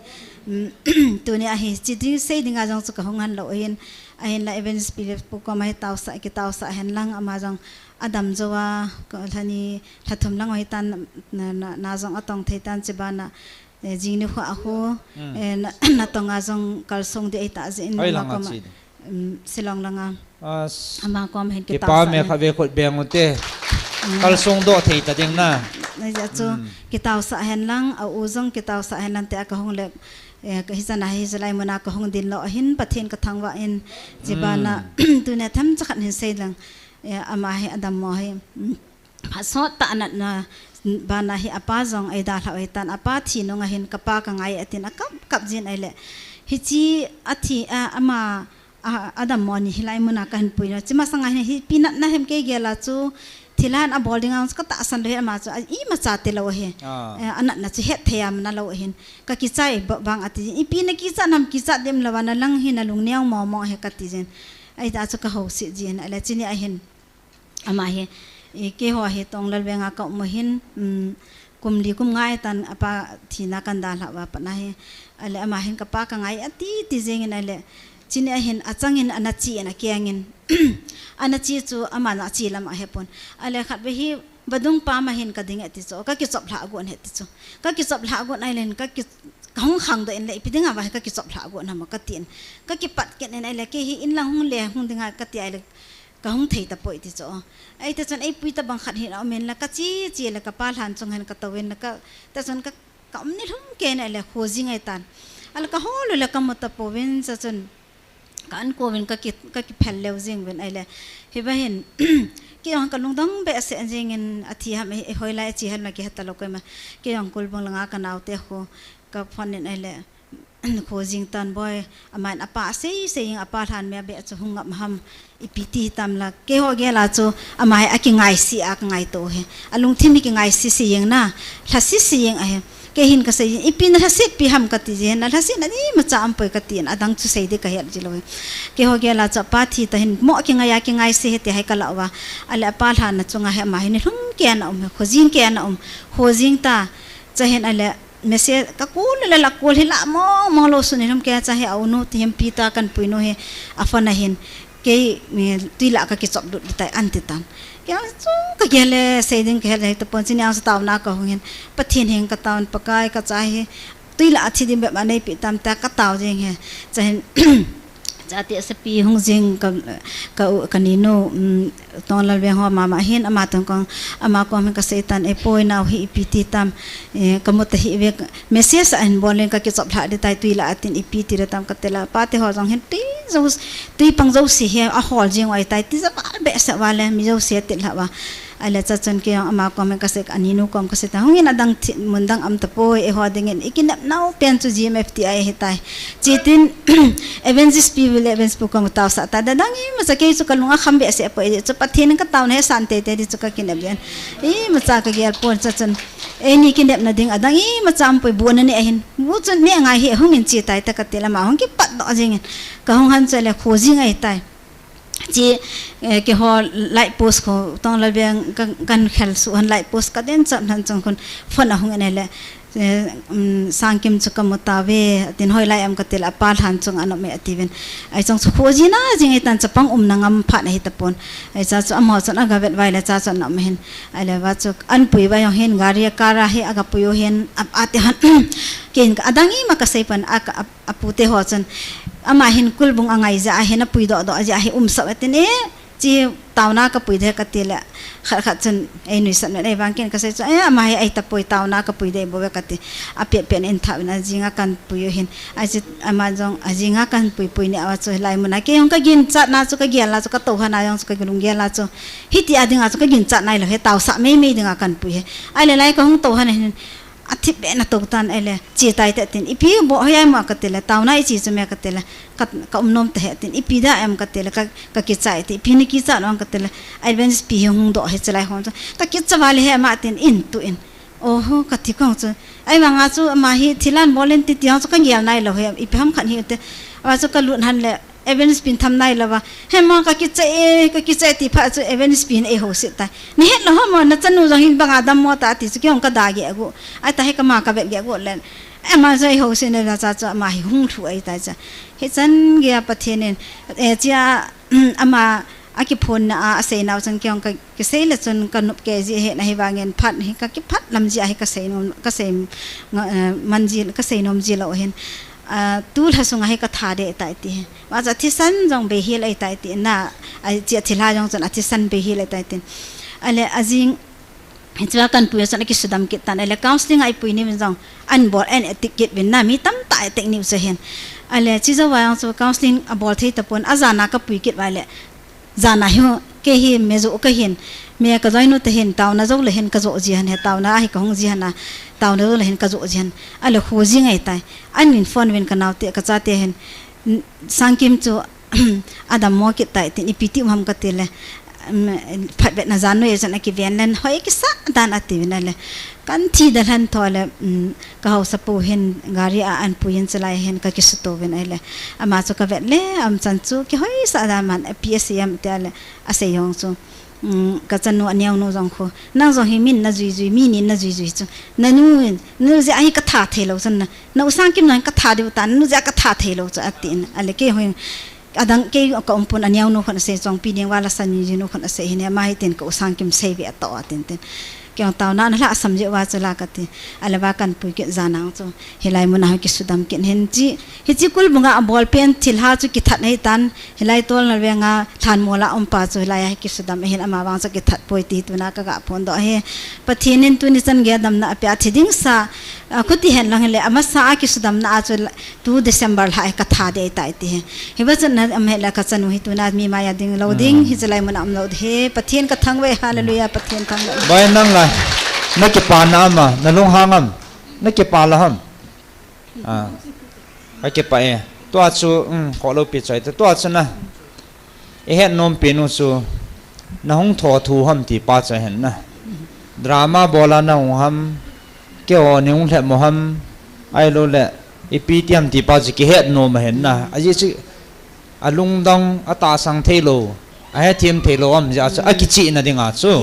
Tuni a hiche ding sei ding a jong chu kahung hen lou ahin. Ahinla Evangelist Philip pu koma hi taosah, kitaosah hen lang ama jong adam jou a, ka lhani, lhathum lang ahitan, na, na, na jong atong thei tan chubana, eh, jing nikho a khu, hmm, eh, na, natong a jong kalsong di ahitah jeh in ama koma, um, Shillong langa. Ama koma hin kitaosah hen. Kipa me kha ve khut beng u te. Hmm. Kalsong doh thei ta ding na. Ajeh chu, hmm, kitaosah hen lang, a u jong kitaosah hen lang tia kahung le, eh, ka hichan a hi July mun a kahung din lou ahin Pathen kathangvah in, chubana, hmm, tuni themcha khat hin sei lang. Eh, ama hi adammo hi, mm, phat sot tah a natna bana hi apa jong eidalhau ahitan, apa thi nung a hin kapa kangai atin akap kap jin ahile. Hiche athi, a, ama, a, adammo ni hilai mun a kahin pui na. Hiche masang a hin ipi natna hem kei gel a chu thilha in abol ding a chu katahsan lou ahi ama chu, a, imacha ti lou ahi. Ah. Eh, anatna chu hetthei a um na lou ahin. Kakichai ba-, bang ati jin. Ipi nakicha nam kicha dem lou a nalang hi nalung neo mong mong ahi kati jin. Ahita chu kahouset jin ahile chuni a hin. Ama hi, i, keiho hi Tonglal veng a ka um u hin, um, kum li kum nga ahitan apa thina kana dalhah uva pat na hi. Ahile ama hin kapa kangai ati ti jeng in ahile. Chuni a hin achang in ana che in akeng in. Ana che chu ama jong ache lam ahepon. Ahile khat vei hi vadung pam a hin kading e ti chu. Kakichop lhah got e ti chu. Kakichop lhah got ahile hin kaki, kahung khangdoh in le ipi ding a va hi kakichop lhah got ham kati in. Kakipat kit in ahile kei hi in lang hung le hung ding a kati ahile. Kahung thei tapoi ti chu. Ahita chun eipui tabang khat hin aum in la kache che le kapa lhan chung hin katou in la ka, ta chun ka, ka um ni lhum kei in ahile kho jing ahitan. Ahile kahol u le kamu tapouvin chua chun ka an kouvin kaki, kakiphel leu jing uvin ahile. Hiva hin, kei jong kalungdong behseh jing in athi ham, e, hoilai ache ham la kihe talou koima. Kei jong Kulbung langa kanaote khu ka phone in ahile. Kho jing tan boi, aman apa asei sei jing apa lhan me a be chu hung ngap ham ipi ti hitam la. Keiho gel a chu ama hi akingaise a kangaito ahi. Alungthim hi kingaise se jeng na, lhase se jeng ahi. Kei hin kasei jin, ipi nalhaset pi ham kati jin, nalhaset na imacha umpoi kati in, adang chu sei di kahet ji lou ahi. Keiho gel a chu apa thi ta hin mo kingai a kingaise ahi ti hi kalah uva. Ahile apa lhan na chunga hi ama hi ni lhum kei ana um, kho jing kei ana um, kho jing ta, chua hin ahile, message kakol le la kol hi la mong mong lou sun in hom kei a cha hi a u nu ti hem pi ta kan pui nu hi a phone a hin kei, eh, tui la kakichop lut di tai an ti tan. Kei chu kagel le sei ding kahet le tapon chuni a chu taona kahung in Pathen heng katao in Pakai kacha hi tui la athi ding bep aneipi tam ta katao jing ahi. Chua hin Chate sapi hung jing ka, ka, ka ninu, um, Tonglal Veng ho mama hin ama tong kong, ama kom hin ka sei tan, e poi nau hi ipi ti tam, e, ka mu ta hi ve, message a hin bol in ka kichop lha di tai tui la atin ipi ti le tam ka ti la, pa te ho jong hin tui jo, tui pang jo si he a hol jing oi tai ti ja ba be sa va le mi jo si ti la va. Ahile chachun kei jong ama kom ka sei, ka ninu kom ka sei ta, hung in adang thi, mun dang am ta poi, eiho dingin i kinep nau pen chu G M F T I ahi tai. Chitin, Evangelist Pi le Evangelist Pu kom ka taosah ta, adang imacha kei chu ka lung a kham behseh poi, chu Pathen ka taona he san teitei di chu ka kinep jen. Imacha ka gel pon chachun, eini kinepna ding adang imacha um poi, bu na ne ahin. Bu chun ne ngai hi hung in chi tai ta ka ti la, ama hung kipat doh jing in. Ka hung han chu le kho jing ahi tai. Chi, eh, keiho light post kho, Tonglal Veng ka, kan khel su han light post ka den chap han chung khun phone a hung en le, eh, um, Sangkim chu ka mu ta ve, tin hoi lai am ka ti la, apa lhan chung an um e ati ven. Ai chung chu kho jing a jing e tan chapang umna ngam phat ahi ta pon. Ai cha chu amaho chun aga vet vai le cha chu an um hin. Ahile va chu an pui vai jong hin gari a kara hi aga pui u hin ap ati han. Ken ka adang ima ka sei pan a ka ap Apu te ho chun, ama hin kulbung a ngai jeh a hin a pui doh doh jeh a hi um sah atin e, chi taona ka pui de ka ti le, khat khat chun ei nuisat uvin ei vang ken ka sei chu, e, ama hi ei ta pui taona ka pui de bou ve ka ti, a pet pet in tha uvin a jing a kan pui u hin, a chi ama jong a jing a kan pui pui ni a chu lai mun a kei jong ka ginchat na chu ka gel na chu ka toh han a jong chu ka lunggel na chu, hiti a ding a chu ka ginchat nai lou he taosah mei mei ding a kan pui he, ahile lai ka hung toh han hin, a thip be na to tan ahile, chi tai te tin, ipi bol hoi ai mo ka ti le, taona i chi chu me ka ti le, ka, ka um nom ta he tin, ipi da em ka ti le, ka, ka kichai ti, ipi na kicha nom ka ti le, Adventist pi hi hung doh he chi lai hon chu, ka kicha va le he ama tin, in tu in. Oho, ka ti kong chu, ai vang a chu ama hi thil an bol in ti ti hong chu ka gel nai lou he, ipi ham khat hi te, ama chu ka lut han le, Adventist pin tham nai lou va. He mo ka kicha e, ka kicha e ti phat chu Adventist pin ei ho sit tai. Ni het lou ho mo, na chanu jong hin bang a dam mo ta ti chu kei hong ka da ge gu. Ai ta he ka ma ka vet ge gu le. Ama jong ei ho sit na cha chu ama hi hung thu ai tai cha. He chan ge a Pathen in, e, chia, ama a kiphon na a, a sei nau chan kei hong ka, kisei le chun ka nop ke ji he na hi vang in phat hi ka kiphat lam ji a hi ka sei nom, ka sei, eh, man ji, ka sei nom ji lou hin. A, tu lha sunga hi ka tha de tai ti. Ama chu a thisan jong bei hel ai tai ti na, a chi a thilha jong chun a thisan bei hel ai tai tin. Ahile a jing, hi chua kan pui a chun a kisudam kit tan. Ahile counseling a i pui ni min jong an bol an etik kit vin na mi tam ta etik ni u chu hin. Ahile chi jo va jong chu counseling a bol thei ta pon a jan a ka pui kit va le. Jan a hi, kei hi me jo ka hin, me ka joinu te hin, taona jo le hin ka jo ji han he, taona a hi ka hung ji han a, taona jo le hin ka jo ji han. Ahile kho ji ngai tai. An in phone vin ka nau te, ka cha te hin, n-, Sangkim chu, a dam mo kit tai tin, ipi ti um ham ka ti le, um, phat vet na jan noi chan a kiven len, hoi kisa dan a ti vin ahile. Kan thi da lhan tho le, um, ka hausa pu hin gari a an pui in chalai hin ka kisuto vin ahile. Ama chu ka vet le, am chan chu kihoi sa da man, P S A am ti ahile, a sei hong chu. Um, ka chanu a neo nu jong khu. Nang jong hi min na jui jui, mi nin na jui jui chu. Na nu, nu jeh a hi ka tha thei lou chan na. Na u Sangkim jong ka tha diu ta, nu jeh a ka tha thei lou chu a tin. Ahile kei hoi Adang kei ka um pon a neo nu khun a sei chong pi ding va la san ni ji nu khun a sei hi ne ma hi tin ka u Sangkim sei ve a to a tin tin. Kei ong taona na lhasam ji va chu la ka ti. Ahile va kan pui kit jan ang chu. Hilai mun a hi kisudam kit hin chi. Hi chi kulbung a a bol pen thilha chu kithat nei tan. Hilai Tolnal veng a Lhanmol a um pa chu hilai a hi kisudam hin ama vang chu kithat poi ti tuna ka ga phon doh hi. Pathen in tuni chan gei a damna a pe a thi ding sa. A, khuti hen lang hile, amasa a kisudamna a chu la, tu December lha e ka tha dei tai ti hi. Hiva chun na am hile ka chanu hi tuna mi maya ding lou ding, hi chulai mun a um lou ding hi. Pathen ka thangvah e, hallelujah, Pathen thangvah e. Bai nang la, na kipa na ama, na lunghang am, na kipa la ham. A, ka kipa e. Tua chu, um, kho lou pi choi te. Tua chu na. I het nom pen u chu, na hung tho thu ham ti pa chu ahin na. Drama bol a na hung ham, keiho ni hung lhep mo ham, ahilou le, ipi ti ham ti pa chu kihet nom ahin na. Ajeh chu, a lungdong, a tahsang thei lou, a hethem thei lou ham jeh a chu, a kichihna ding a chu.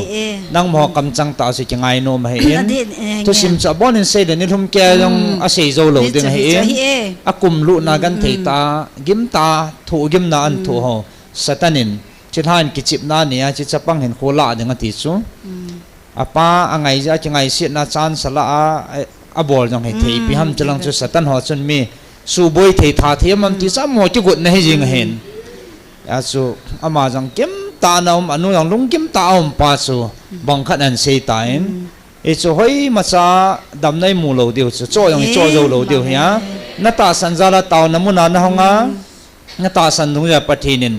Nangma ho kamchang tah chu kingai nom ahi in. Thusim chu abon in sei le ni lhum kei jong a sei jou lou ding ahi in. A kum lutna gan thei ta, gim ta, thohgimna an thoh ho. Satan in, chilhan kichipna nia, chi chapang hin kho la ding ati chu. Apa, a ngai jeh a kingaisitna chance a la a, a, a bol jong hi thei pi ham chulang chu Satan ho chun mi suboi thei tha thei amam ti chu amaho kigotna hi jing ahin. Achu ama jong kimtah na um, anu jong lungkim tah a um pa chu bang khat ahin sei tan. Hichu hoimacha damna imu lou diu chu, choh jong ichoh jou lou diu hi a. Natahsan jal a taona mun a nahung a, natahsan dungjui a Pathen in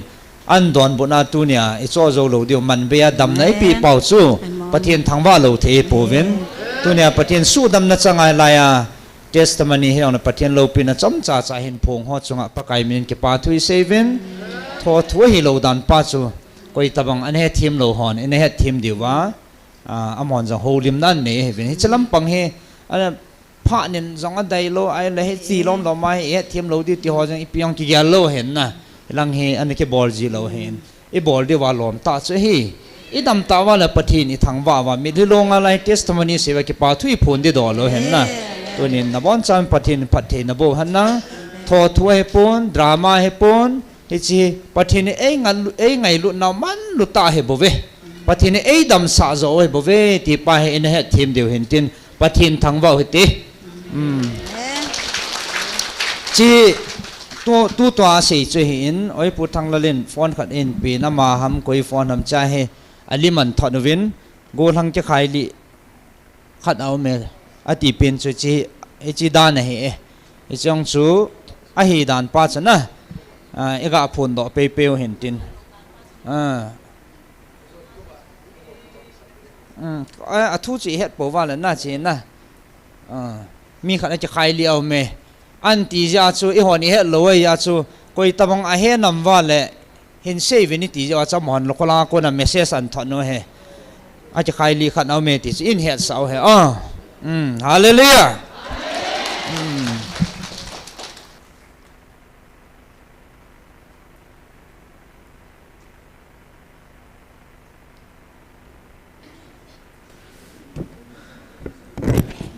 ahin donbutna tunia ichoh jou lou diu, manbei a damna ipeh pau chu Pathen thangvah lou thei ihipouvin. Tunia Pathen suhdamna chang a hilai a testimony hijongle Pathen loupina chomcha cha hin phong ho chunga Pakai min in kipa thu isei uvin. Thothu ahilou dan pa chu koitabang ana hethem lou hon ina hetthem diuva, ah, amahon jong houlimna anei ahiuvin. Hiche lampang hi, ana, phat nin jong adei lou, ahile hiche lom lom a hi ihetthem lou diu ti ho jong ipi jong kigel lou ahin na. Hilang hi ana kibol ji lou ahin. Ibol diuva lom tah chu ahi. Idam tah uva le Pathen ithangvah uva, mitlhi long a lai testimony isei uva kipa thu iphon ding doh lou ahin na. Tunin nabonchauvin Pathen in phattheina boh hen lang. Thothu ahipon, drama ahipon, hiche Pathen in eingai, eingailutnau manlu tah ahibouve. Pathen in eidamsah joh ahibouve ti pa hi ina hetthem diu hintin, Pathen thangvah u hite. Hiche tu, tutua asei chu ahin, Oipu Thanglal in phone khat eipen, ama ham koi phone ham cha hi, alim ahin thot uvin, gollhang kikhai lih khat aume, ati pen chu hiche, hiche dan ahi e. Hiche jong chu ahi dan pa chu na, ah, iga phondoh peipei u hintin. Ah. A, athu chu ihetpou uva le na hiche na. Ah. Mi khat akikhai lih aume, anti jeh a chu eihon ihet lou ahi a chu, koitabang ahe nam uva le hin sei uvin iti jeh a chu amahon local a kona message ahin thot u ahi. Akikhai lih khat aume ti chu in hetsah u ahi. Ah. Hallelujah.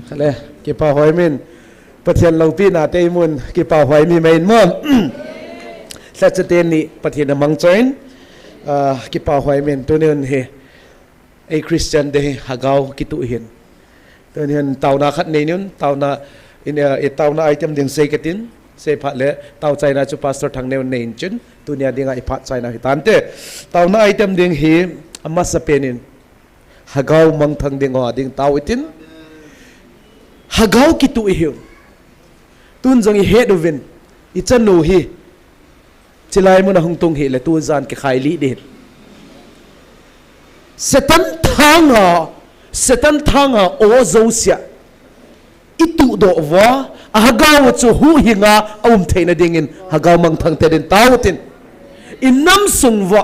Kale, kipa hoi min. Pathen loupina te imun, kipa hoi mi mai in mo. Lhacha teni Pathen amangchan, ah, kipa hoi min tunin hi. Ei Christian Day hi lhagao kituh ahin. Tunin taona khat nei nin, taona in, eh, taona item ding sei katin, sei phat le taochaina chu Pastor Thangneo in nei in chun, tunia dinga iphat chaina hitante. Taona item ding hi amasapen in lhagao mangthang ding ho ding tao itin. Lhagao kituh ihiu. Tun jong ihet uvin, ichanu hi Chilai mun a hung tung hile tujan kikhai lih ding. Satan thanga, Satan thanga o jousea ituh doh uva, alhagao chu huhhinga aum theina dingin lhagao mangthang te din tao tin. Inam sung uva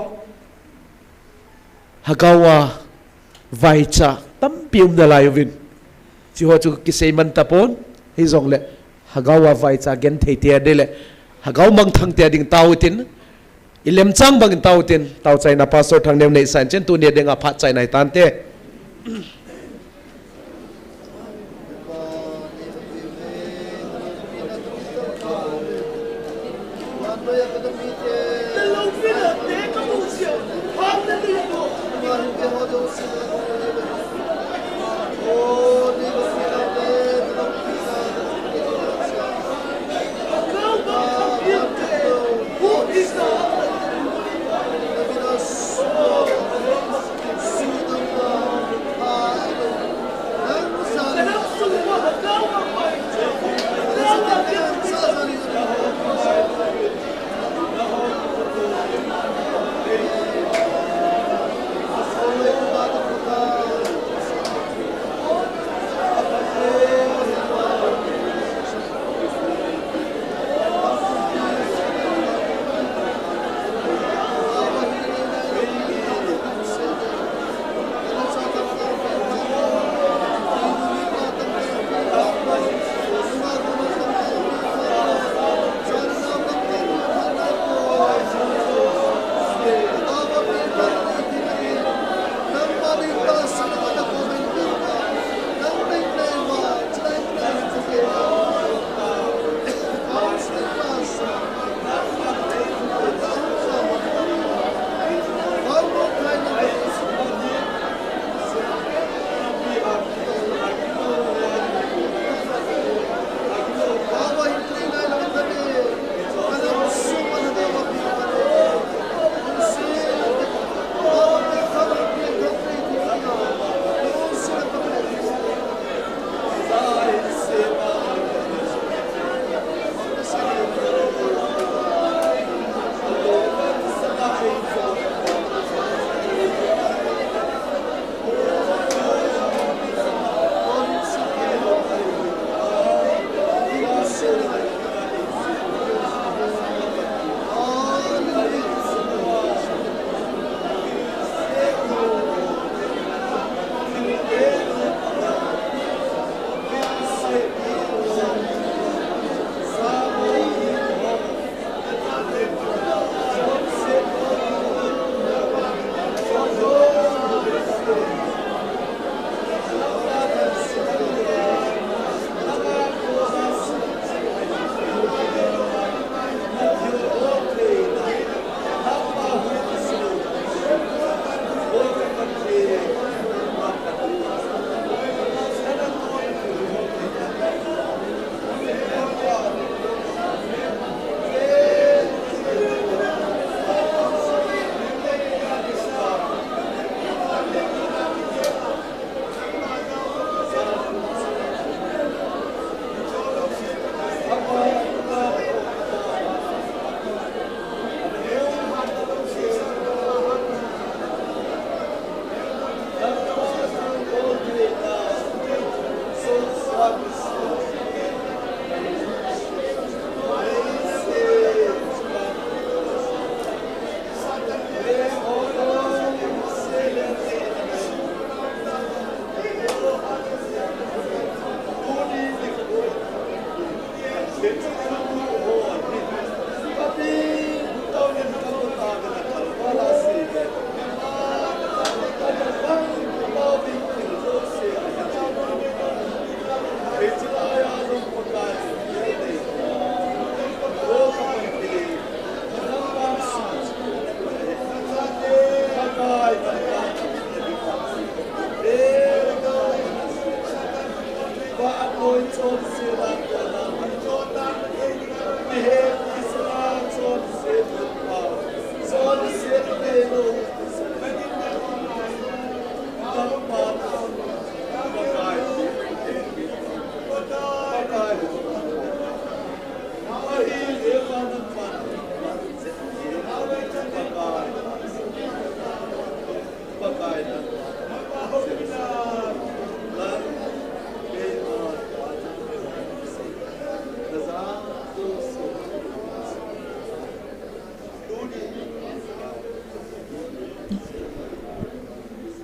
lhagao a vaicha tampi um nalai uvin. Hiche ho chu kisei man tapon, hijongle lhagao a vaicha genthei te ding le lhagao mangthang te ding tao tin, ilemchang bangin tao tin, taochaina Pastor Thangneo in neisah in chun tunia dinga phat chaina hitante.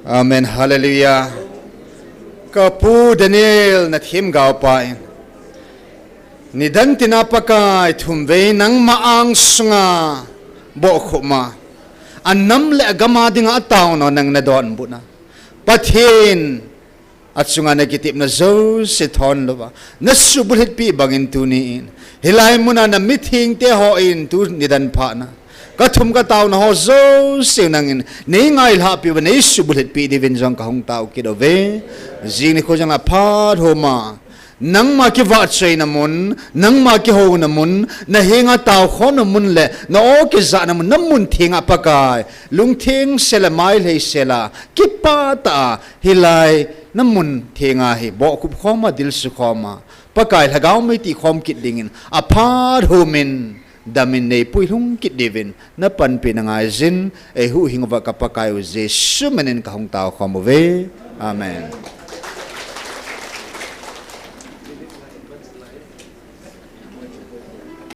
Amen. Hallelujah. Ka pu Daniel na themgao pa in, nidan tina Pakai thumvei nangma angsunga bohkhup ma, anam le agama dinga ataona nang na donbutna, Pathen achunga na kitepna jouse thon louva, na subulhitpi bangin tuni in, hilai muna na mithengte hon tu nidan phatna, ka thum ka taona ho jouse nangin nei ngailhahpi uva, nei subulhitpi diuvin jong ka hung tao kit uve. Jing nikho jong la phat homa, nangma kivahchoina mun, nangma kihouna mun, na henga taokhomna mun le na o kijahna mun, na mun thenga Pakai, lungtheng sela, mailhei sela, kipah tah a, hilai na mun thenga hi bohkhup khoma, dilsu khoma, Pakai lhagao mei tihkhom kit dingin, aphat homin, damin nei puilhung kit diuvin, na panpina ngaijin, eihuhhing uva ka Pakai u Jesu minin ka hung taokhom uve. Amen.